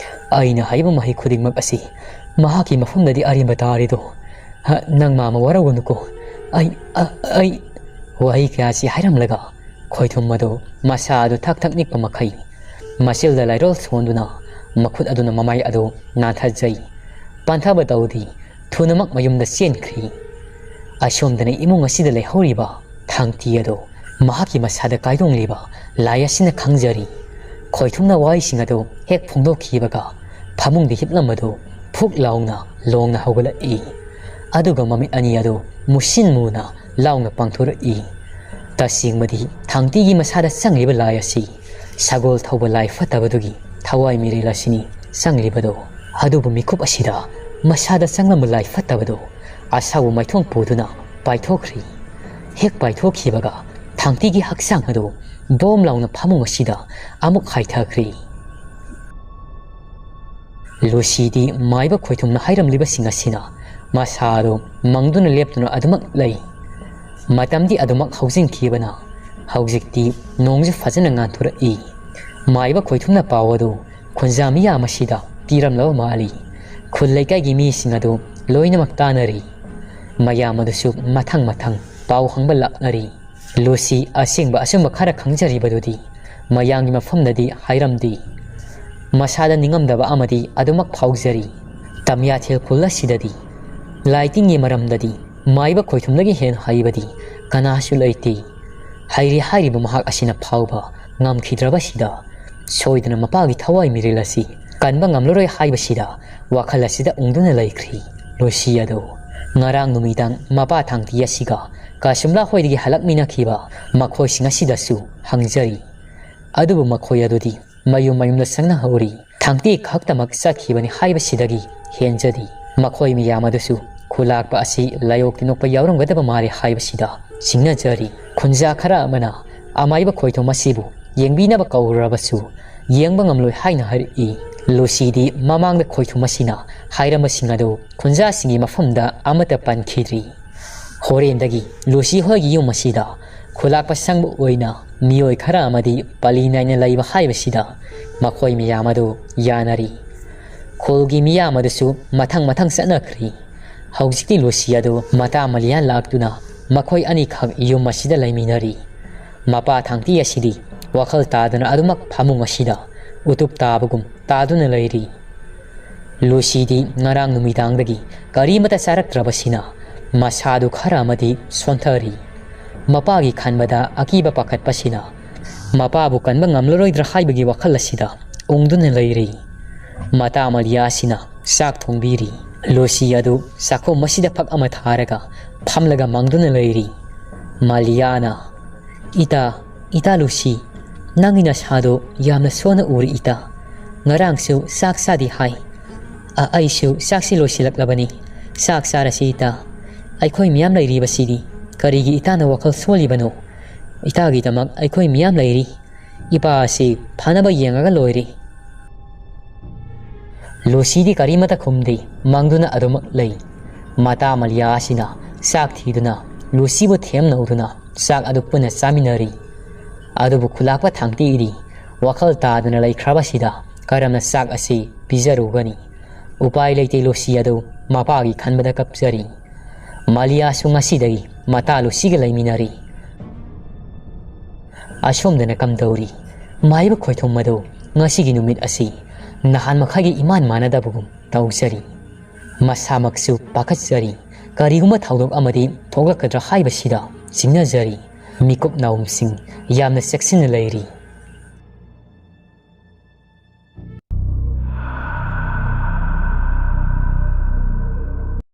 ꯑꯩꯅ ꯍꯥꯏꯕ ꯃꯍꯩ ꯈꯨꯗꯤꯡꯃꯛ ꯑꯁꯤ ꯃꯍꯥꯛꯀꯤ ꯃꯐꯝꯗꯗꯤ ꯑꯔꯦꯝꯕ ꯇꯥꯔꯦꯗꯣ꯫ ꯍ, ꯅꯪ ꯃꯥꯃ ꯋꯥꯔꯧꯒꯅꯨꯀꯣ꯫ ꯑꯩ, ꯑ-, ꯑꯩ," ꯋꯥꯍꯩ ꯀꯌꯥꯁꯤ ꯍꯥꯏꯔꯝꯂꯒ ꯈꯣꯏꯊꯨꯝ ꯑꯗꯨ ꯃꯁꯥ ꯑꯗꯨ ꯊꯛ ꯊꯛ ꯅꯤꯛꯄ ꯃꯈꯩ ꯃꯆꯤꯜꯗ ꯂꯥꯏꯔꯣꯜ ꯁꯣꯟꯗꯨꯅ ꯃꯈꯨꯠ ꯑꯗꯨꯅ ꯃꯃꯥꯏ ꯑꯗꯨ ꯅꯥꯟꯊꯖꯩ꯫ ꯄꯟꯊꯕ ꯇꯧꯗꯦ꯫ ꯊꯨꯅꯃꯛ ꯃꯌꯨꯝꯗ ꯆꯦꯟꯈ꯭ꯔꯤ꯫ ꯑꯁꯣꯝꯗꯅ ꯏꯃꯨꯡ ꯑꯁꯤꯗ ꯂꯩꯍꯧꯔꯤꯕ ꯊꯥꯡꯇꯤ ꯑꯗꯨ ꯃꯍꯥꯛꯀꯤ ꯃꯁꯥꯗ ꯀꯥꯏꯗꯣꯡꯂꯤꯕ ꯂꯥꯏ ꯑꯁꯤꯅ ꯈꯪꯖꯔꯤ꯫ ꯈꯣꯏꯊꯨꯝꯅ ꯋꯥꯍꯩꯁꯤꯡ ꯑꯗꯨ ꯍꯦꯛ ꯐꯣꯡꯗꯣꯛꯈꯤꯕꯒ ꯐꯃꯨꯡꯗ ꯍꯤꯞꯂꯝꯕꯗꯨ ꯐꯨꯛ ꯂꯥꯎꯅ ꯂꯣꯡꯅ ꯍꯧꯒꯠꯂꯛꯏ꯫ ꯑꯗꯨꯒ ꯃꯃꯤꯠ ꯑꯅꯤ ꯑꯗꯨ ꯃꯨꯁꯤꯟ ꯃꯨꯅ ꯂꯥꯎꯅ ꯄꯥꯡꯊꯣꯔꯛꯏ꯫ ꯇꯁꯦꯡꯕꯗꯤ ꯊꯥꯡꯇꯤꯒꯤ ꯃꯁꯥꯗ ꯆꯪꯂꯤꯕ ꯂꯥꯏ ꯑꯁꯤ ꯁꯒꯣꯜ ꯊꯧꯕ ꯂꯥꯏ ꯐꯠꯇꯕꯗꯨꯒꯤ ꯊꯋꯥꯏ ꯃꯤꯔꯦꯜ ꯑꯁꯤꯅꯤ ꯆꯪꯂꯤꯕꯗꯣ꯫ ꯑꯗꯨꯕꯨ ꯃꯤꯀꯨꯞ ꯑꯁꯤꯗ ꯃꯁꯥꯗ ꯆꯪꯂꯝꯕ ꯂꯥꯏ ꯐꯠꯇꯕꯗꯣ ꯑꯁꯥꯎꯕ ꯃꯥꯏꯊꯣꯡ ꯄꯨꯗꯨꯅ ꯄꯥꯏꯊꯣꯛꯈ꯭ꯔꯤ꯫ ꯍꯦꯛ ꯄꯥꯏꯊꯣꯛꯈꯤꯕꯒ ꯊꯥꯡꯇꯤꯒꯤ ꯍꯛꯆꯥꯡ ꯑꯗꯨ ꯕꯣꯝ ꯂꯥꯎꯅ ꯐꯃꯨꯡ ꯑꯁꯤꯗ ꯑꯃꯨꯛ ꯍꯥꯏꯊꯈ꯭ꯔꯦ꯫ ꯂꯨꯁꯤꯗꯤ ꯃꯥꯏꯕ ꯈꯣꯏꯊꯨꯝꯅ ꯍꯥꯏꯔꯝꯂꯤꯕꯁꯤꯡ ꯑꯁꯤꯅ ꯃꯁꯥ ꯑꯗꯨ ꯃꯪꯗꯨꯅ ꯂꯦꯞꯇꯨꯅ ꯑꯗꯨꯃꯛ ꯂꯩ꯫ ꯃꯇꯝꯗꯤ ꯑꯗꯨꯃꯛ ꯍꯧꯖꯤꯟꯈꯤꯕꯅ ꯍꯧꯖꯤꯛꯇꯤ ꯅꯣꯡꯁꯨ ꯐꯖꯅ ꯉꯥꯟꯊꯣꯔꯛꯏ꯫ ꯃꯥꯏꯕ ꯈꯣꯏꯊꯨꯝꯅ ꯄꯥꯎ ꯑꯗꯨ ꯈꯨꯟꯖꯥ ꯃꯤꯌꯥꯝ ꯑꯁꯤꯗ ꯄꯤꯔꯝꯂꯕ ꯃꯥꯜꯂꯤ꯫ ꯈꯨꯜ ꯂꯩꯀꯥꯏꯒꯤ ꯃꯤꯁꯤꯡ ꯑꯗꯨ ꯂꯣꯏꯅꯃꯛ ꯇꯥꯅꯔꯤ꯫ ꯃꯌꯥꯝ ꯑꯗꯨꯁꯨ ꯃꯊꯪ ꯃꯊꯪ ꯄꯥꯎ ꯍꯪꯕ ꯂꯥꯛꯅꯔꯤ꯫ ꯂꯨꯁꯤ ꯑꯁꯦꯡꯕ ꯑꯆꯨꯝꯕ ꯈꯔ ꯈꯪꯖꯔꯤꯕꯗꯨꯗꯤ ꯃꯌꯥꯝꯒꯤ ꯃꯐꯝꯗꯗꯤ ꯍꯥꯏꯔꯝꯗꯦ꯫ ꯃꯁꯥꯗ ꯅꯤꯡꯉꯝꯗꯕ ꯑꯃꯗꯤ ꯑꯗꯨꯃꯛ ꯐꯥꯎꯖꯔꯤ꯫ ꯇꯝꯌꯥꯊꯦꯜ ꯈꯨꯜ ꯑꯁꯤꯗꯗꯤ ꯂꯥꯏ ꯇꯤꯟꯒꯤ ꯃꯔꯝꯗꯗꯤ ꯃꯥꯏꯕ ꯈꯣꯏꯊꯨꯝꯗꯒꯤ ꯍꯦꯟꯅ ꯍꯩꯕꯗꯤ ꯀꯅꯥꯁꯨ ꯂꯩꯇꯦ꯫ ꯍꯩꯔꯦ ꯍꯥꯏꯔꯤꯕ ꯃꯍꯥꯛ ꯑꯁꯤꯅ ꯐꯥꯎꯕ ꯉꯝꯈꯤꯗ꯭ꯔꯕꯁꯤꯗ ꯁꯣꯏꯗꯅ ꯃꯄꯥꯒꯤ ꯊꯋꯥꯏ ꯃꯤꯔꯦꯜ ꯑꯁꯤ ꯀꯟꯕ ꯉꯝꯂꯔꯣꯏ ꯍꯥꯏꯕꯁꯤꯗ ꯋꯥꯈꯜ ꯑꯁꯤꯗ ꯎꯪꯗꯨꯅ ꯂꯩꯈ꯭ꯔꯤ꯫ ꯂꯨꯁꯤ ꯑꯗꯨ ꯉꯔꯥꯡ ꯅꯨꯃꯤꯗꯥꯡ ꯃꯄꯥ ꯊꯥꯡꯇꯤ ꯑꯁꯤꯒ ꯀꯁꯨꯝꯂꯥ ꯍꯣꯏꯗꯒꯤ ꯍꯜꯂꯛꯃꯤꯟꯅꯈꯤꯕ ꯃꯈꯣꯏꯁꯤꯡ ꯑꯁꯤꯗꯁꯨ ꯍꯪꯖꯔꯤ꯫ ꯑꯗꯨꯕꯨ ꯃꯈꯣꯏ ꯑꯗꯨꯗꯤ ꯃꯌꯨꯝ ꯃꯌꯨꯝꯗ ꯆꯪꯅꯍꯧꯔꯤ꯫ ꯊꯥꯡꯇꯤ ꯈꯛꯇꯃꯛ ꯆꯠꯈꯤꯕꯅꯤ ꯍꯥꯏꯕꯁꯤꯗꯒꯤ ꯍꯦꯟꯖꯗꯦ꯫ ꯃꯈꯣꯏ ꯃꯌꯥꯝ ꯑꯗꯨꯁꯨ ꯈꯨꯂꯥꯛꯄ ꯑꯁꯤ ꯂꯥꯏꯑꯣꯛ ꯇꯤꯟꯑꯣꯛꯄ ꯌꯥꯎꯔꯝꯒꯗꯕ ꯃꯥꯜꯂꯤ ꯍꯥꯏꯕꯁꯤꯗ ꯆꯤꯡꯅꯖꯔꯤ꯫ ꯈꯨꯟꯖꯥ ꯈꯔ ꯑꯃꯅ ꯑꯃꯥꯏꯕ ꯈꯣꯏꯊꯨꯝ ꯑꯁꯤꯕꯨ ꯌꯦꯡꯕꯤꯅꯕ ꯀꯧꯔꯨꯔꯕꯁꯨ ꯌꯦꯡꯕ ꯉꯝꯂꯣꯏ ꯍꯥꯏꯅ ꯍꯥꯏꯔꯛꯏ꯫ ꯂꯨꯁꯤꯗꯤ ꯃꯃꯥꯡꯗ ꯈꯣꯏꯊꯨꯝ ꯑꯁꯤꯅ ꯍꯥꯏꯔꯝꯕꯁꯤꯡ ꯑꯗꯨ ꯈꯨꯟꯖꯥꯁꯤꯡꯒꯤ ꯃꯐꯝꯗ ꯑꯃꯠꯇ ꯄꯟꯈꯤꯗ꯭ꯔꯤ꯫ ꯍꯣꯔꯦꯟꯗꯒꯤ ꯂꯨꯁꯤ ꯍꯣꯏꯒꯤ ꯌꯨꯝ ꯑꯁꯤꯗ ꯈꯨꯂꯥꯛꯄ ꯁꯪꯕ ꯑꯣꯏꯅ ꯃꯤꯑꯣꯏ ꯈꯔ ꯑꯃꯗꯤ ꯄꯜꯂꯤ ꯅꯥꯏꯅ ꯂꯩꯕ ꯍꯥꯏꯕꯁꯤꯗ ꯃꯈꯣꯏ ꯃꯌꯥꯝ ꯑꯗꯨ ꯌꯥꯅꯔꯤ꯫ ꯈꯨꯜꯒꯤ ꯃꯤꯌꯥꯝ ꯑꯗꯨꯁꯨ ꯃꯊꯪ ꯃꯊꯪ ꯆꯠꯅꯈ꯭ꯔꯤ꯫ ꯍꯧꯖꯤꯛꯇꯤ ꯂꯨꯁꯤ ꯑꯗꯨ ꯃꯇꯥ ꯃꯂꯤꯌꯥ ꯂꯥꯛꯇꯨꯅ ꯃꯈꯣꯏ ꯑꯅꯤꯈꯛ ꯌꯨꯝ ꯑꯁꯤꯗ ꯂꯩꯃꯤꯟꯅꯔꯤ꯫ ꯃꯄꯥ ꯊꯥꯡꯇꯤ ꯑꯁꯤꯗꯤ ꯋꯥꯈꯜ ꯇꯥꯗꯅ ꯑꯗꯨꯃꯛ ꯐꯃꯨꯡ ꯑꯁꯤꯗ ꯎꯇꯨꯞ ꯇꯥꯕꯒꯨꯝ ꯇꯥꯗꯨꯅ ꯂꯩꯔꯤ꯫ ꯂꯨꯁꯤꯗꯤ ꯉꯔꯥꯡ ꯅꯨꯃꯤꯗꯥꯡꯗꯒꯤ ꯀꯔꯤꯃꯇ ꯆꯥꯔꯛꯇ꯭ꯔꯕꯁꯤꯅ ꯃꯁꯥꯗꯨ ꯈꯔ ꯑꯃꯗꯤ ꯁꯣꯟꯊꯔꯤ꯫ ꯃꯄꯥꯒꯤ ꯈꯟꯕꯗ ꯑꯀꯤꯕ ꯄꯥꯈꯠꯄꯁꯤꯅ ꯃꯄꯥꯕꯨ ꯀꯟꯕ ꯉꯝꯂꯔꯣꯏꯗ꯭ꯔꯥ ꯍꯥꯏꯕꯒꯤ ꯋꯥꯈꯜ ꯑꯁꯤꯗ ꯎꯪꯗꯨꯅ ꯂꯩꯔꯤ꯫ ꯃꯇꯥ ꯃꯂꯤꯌꯥ ꯑꯁꯤꯅ ꯆꯥꯛ ꯊꯣꯡꯕꯤꯔꯤ꯫ ꯂꯨꯁꯤ ꯑꯗꯨ ꯆꯥꯛꯈꯨꯝ ꯑꯁꯤꯗ ꯐꯛ ꯑꯃ ꯊꯥꯔꯒ ꯐꯝꯂꯒ ꯃꯪꯗꯨꯅ ꯂꯩꯔꯤ꯫ ꯃꯂꯤꯌꯥꯅ, "ꯏꯇꯥ, ꯏꯇꯥ ꯂꯨꯁꯤ, ꯅꯪꯒꯤ ꯅꯁꯥꯗꯣ ꯌꯥꯝꯅ ꯁꯣꯟꯅ ꯎꯔꯤ ꯏꯇꯥ꯫ ꯉꯔꯥꯡꯁꯨ ꯆꯥꯛ ꯆꯥꯗꯦ ꯍꯥꯏ꯫ ꯑ, ꯑꯩꯁꯨ ꯆꯥꯛꯁꯤ ꯂꯣꯏꯁꯤꯜꯂꯛꯂꯕꯅꯤ꯫ ꯆꯥꯛ ꯆꯥꯔꯁꯤ ꯏꯇꯥ꯫ ꯑꯩꯈꯣꯏ ꯃꯤꯌꯥꯝ ꯂꯩꯔꯤꯕꯁꯤꯗꯤ ꯀꯔꯤꯒꯤ ꯏꯇꯥꯅ ꯋꯥꯈꯜ ꯁꯣꯜꯂꯤꯕꯅꯣ? "ꯏꯇꯥꯒꯤꯗꯃꯛ ꯑꯩꯈꯣꯏ ꯃꯤꯌꯥꯝ ꯂꯩꯔꯤ꯫ ꯏꯄꯥ ꯑꯁꯤ ꯐꯅꯕ ꯌꯦꯡꯉꯒ ꯂꯣꯏꯔꯦ"꯫ ꯂꯨꯁꯤꯗꯤ ꯀꯔꯤꯃꯇ ꯈꯨꯝꯗꯦ, ꯃꯪꯗꯨꯅ ꯑꯗꯨꯃꯛ ꯂꯩ꯫ ꯃꯇꯥ ꯃꯂꯤꯌꯥ ꯑꯁꯤꯅ ꯆꯥꯛ ꯊꯤꯗꯨꯅ ꯂꯨꯁꯤꯕꯨ ꯊꯦꯝꯅꯧꯗꯨꯅ ꯆꯥꯛ ꯑꯗꯨ ꯄꯨꯟꯅ ꯆꯥꯃꯤꯟꯅꯔꯤ꯫ ꯑꯗꯨꯕꯨ ꯈꯨꯂꯥꯛꯄ ꯊꯥꯡꯇꯤꯛꯏꯔꯤ꯫ ꯋꯥꯈꯜ ꯇꯥꯗꯅ ꯂꯩꯈ꯭ꯔꯕꯁꯤꯗ ꯀꯔꯝꯅ ꯆꯥꯛ ꯑꯁꯤ ꯄꯤꯖꯔꯨꯒꯅꯤ? ꯎꯄꯥꯏ ꯂꯩꯇꯦ, ꯂꯨꯁꯤ ꯑꯗꯨ ꯃꯄꯥꯒꯤ ꯈꯟꯕꯗ ꯀꯞꯆꯔꯤ꯫ ꯃꯥꯂꯤꯌꯥꯁꯨ ꯉꯁꯤꯗꯒꯤ ꯃꯇꯥ ꯂꯨꯁꯤꯒ ꯂꯩꯃꯤꯟꯅꯔꯤ꯫ ꯑꯁꯣꯝꯗꯅ ꯀꯝꯗꯧꯔꯤ? ꯃꯥꯏꯕ ꯈꯣꯏꯊꯨꯝ ꯑꯗꯨ ꯉꯁꯤꯒꯤ ꯅꯨꯃꯤꯠ ꯑꯁꯤ ꯅꯍꯥꯟ ꯃꯈꯩꯒꯤ ꯏꯃꯥꯟ ꯃꯥꯟꯅꯗꯕꯒꯨꯝ ꯇꯧꯖꯔꯤ꯫ ꯃꯁꯥꯃꯛꯁꯨ ꯄꯥꯈꯠꯆꯔꯤ꯫ ꯀꯔꯤꯒꯨꯝꯕ ꯊꯧꯗꯣꯛ ꯑꯃꯗꯤ ꯊꯣꯛꯂꯛꯀꯗ꯭ꯔꯥ ꯍꯥꯏꯕꯁꯤꯗ ꯆꯤꯡꯅꯖꯔꯤ꯫ ꯃꯤꯀꯨꯞ ꯅꯥꯎꯝꯁꯤꯡ ꯌꯥꯝꯅ ꯆꯦꯛꯁꯤꯟꯅ ꯂꯩꯔꯤ꯫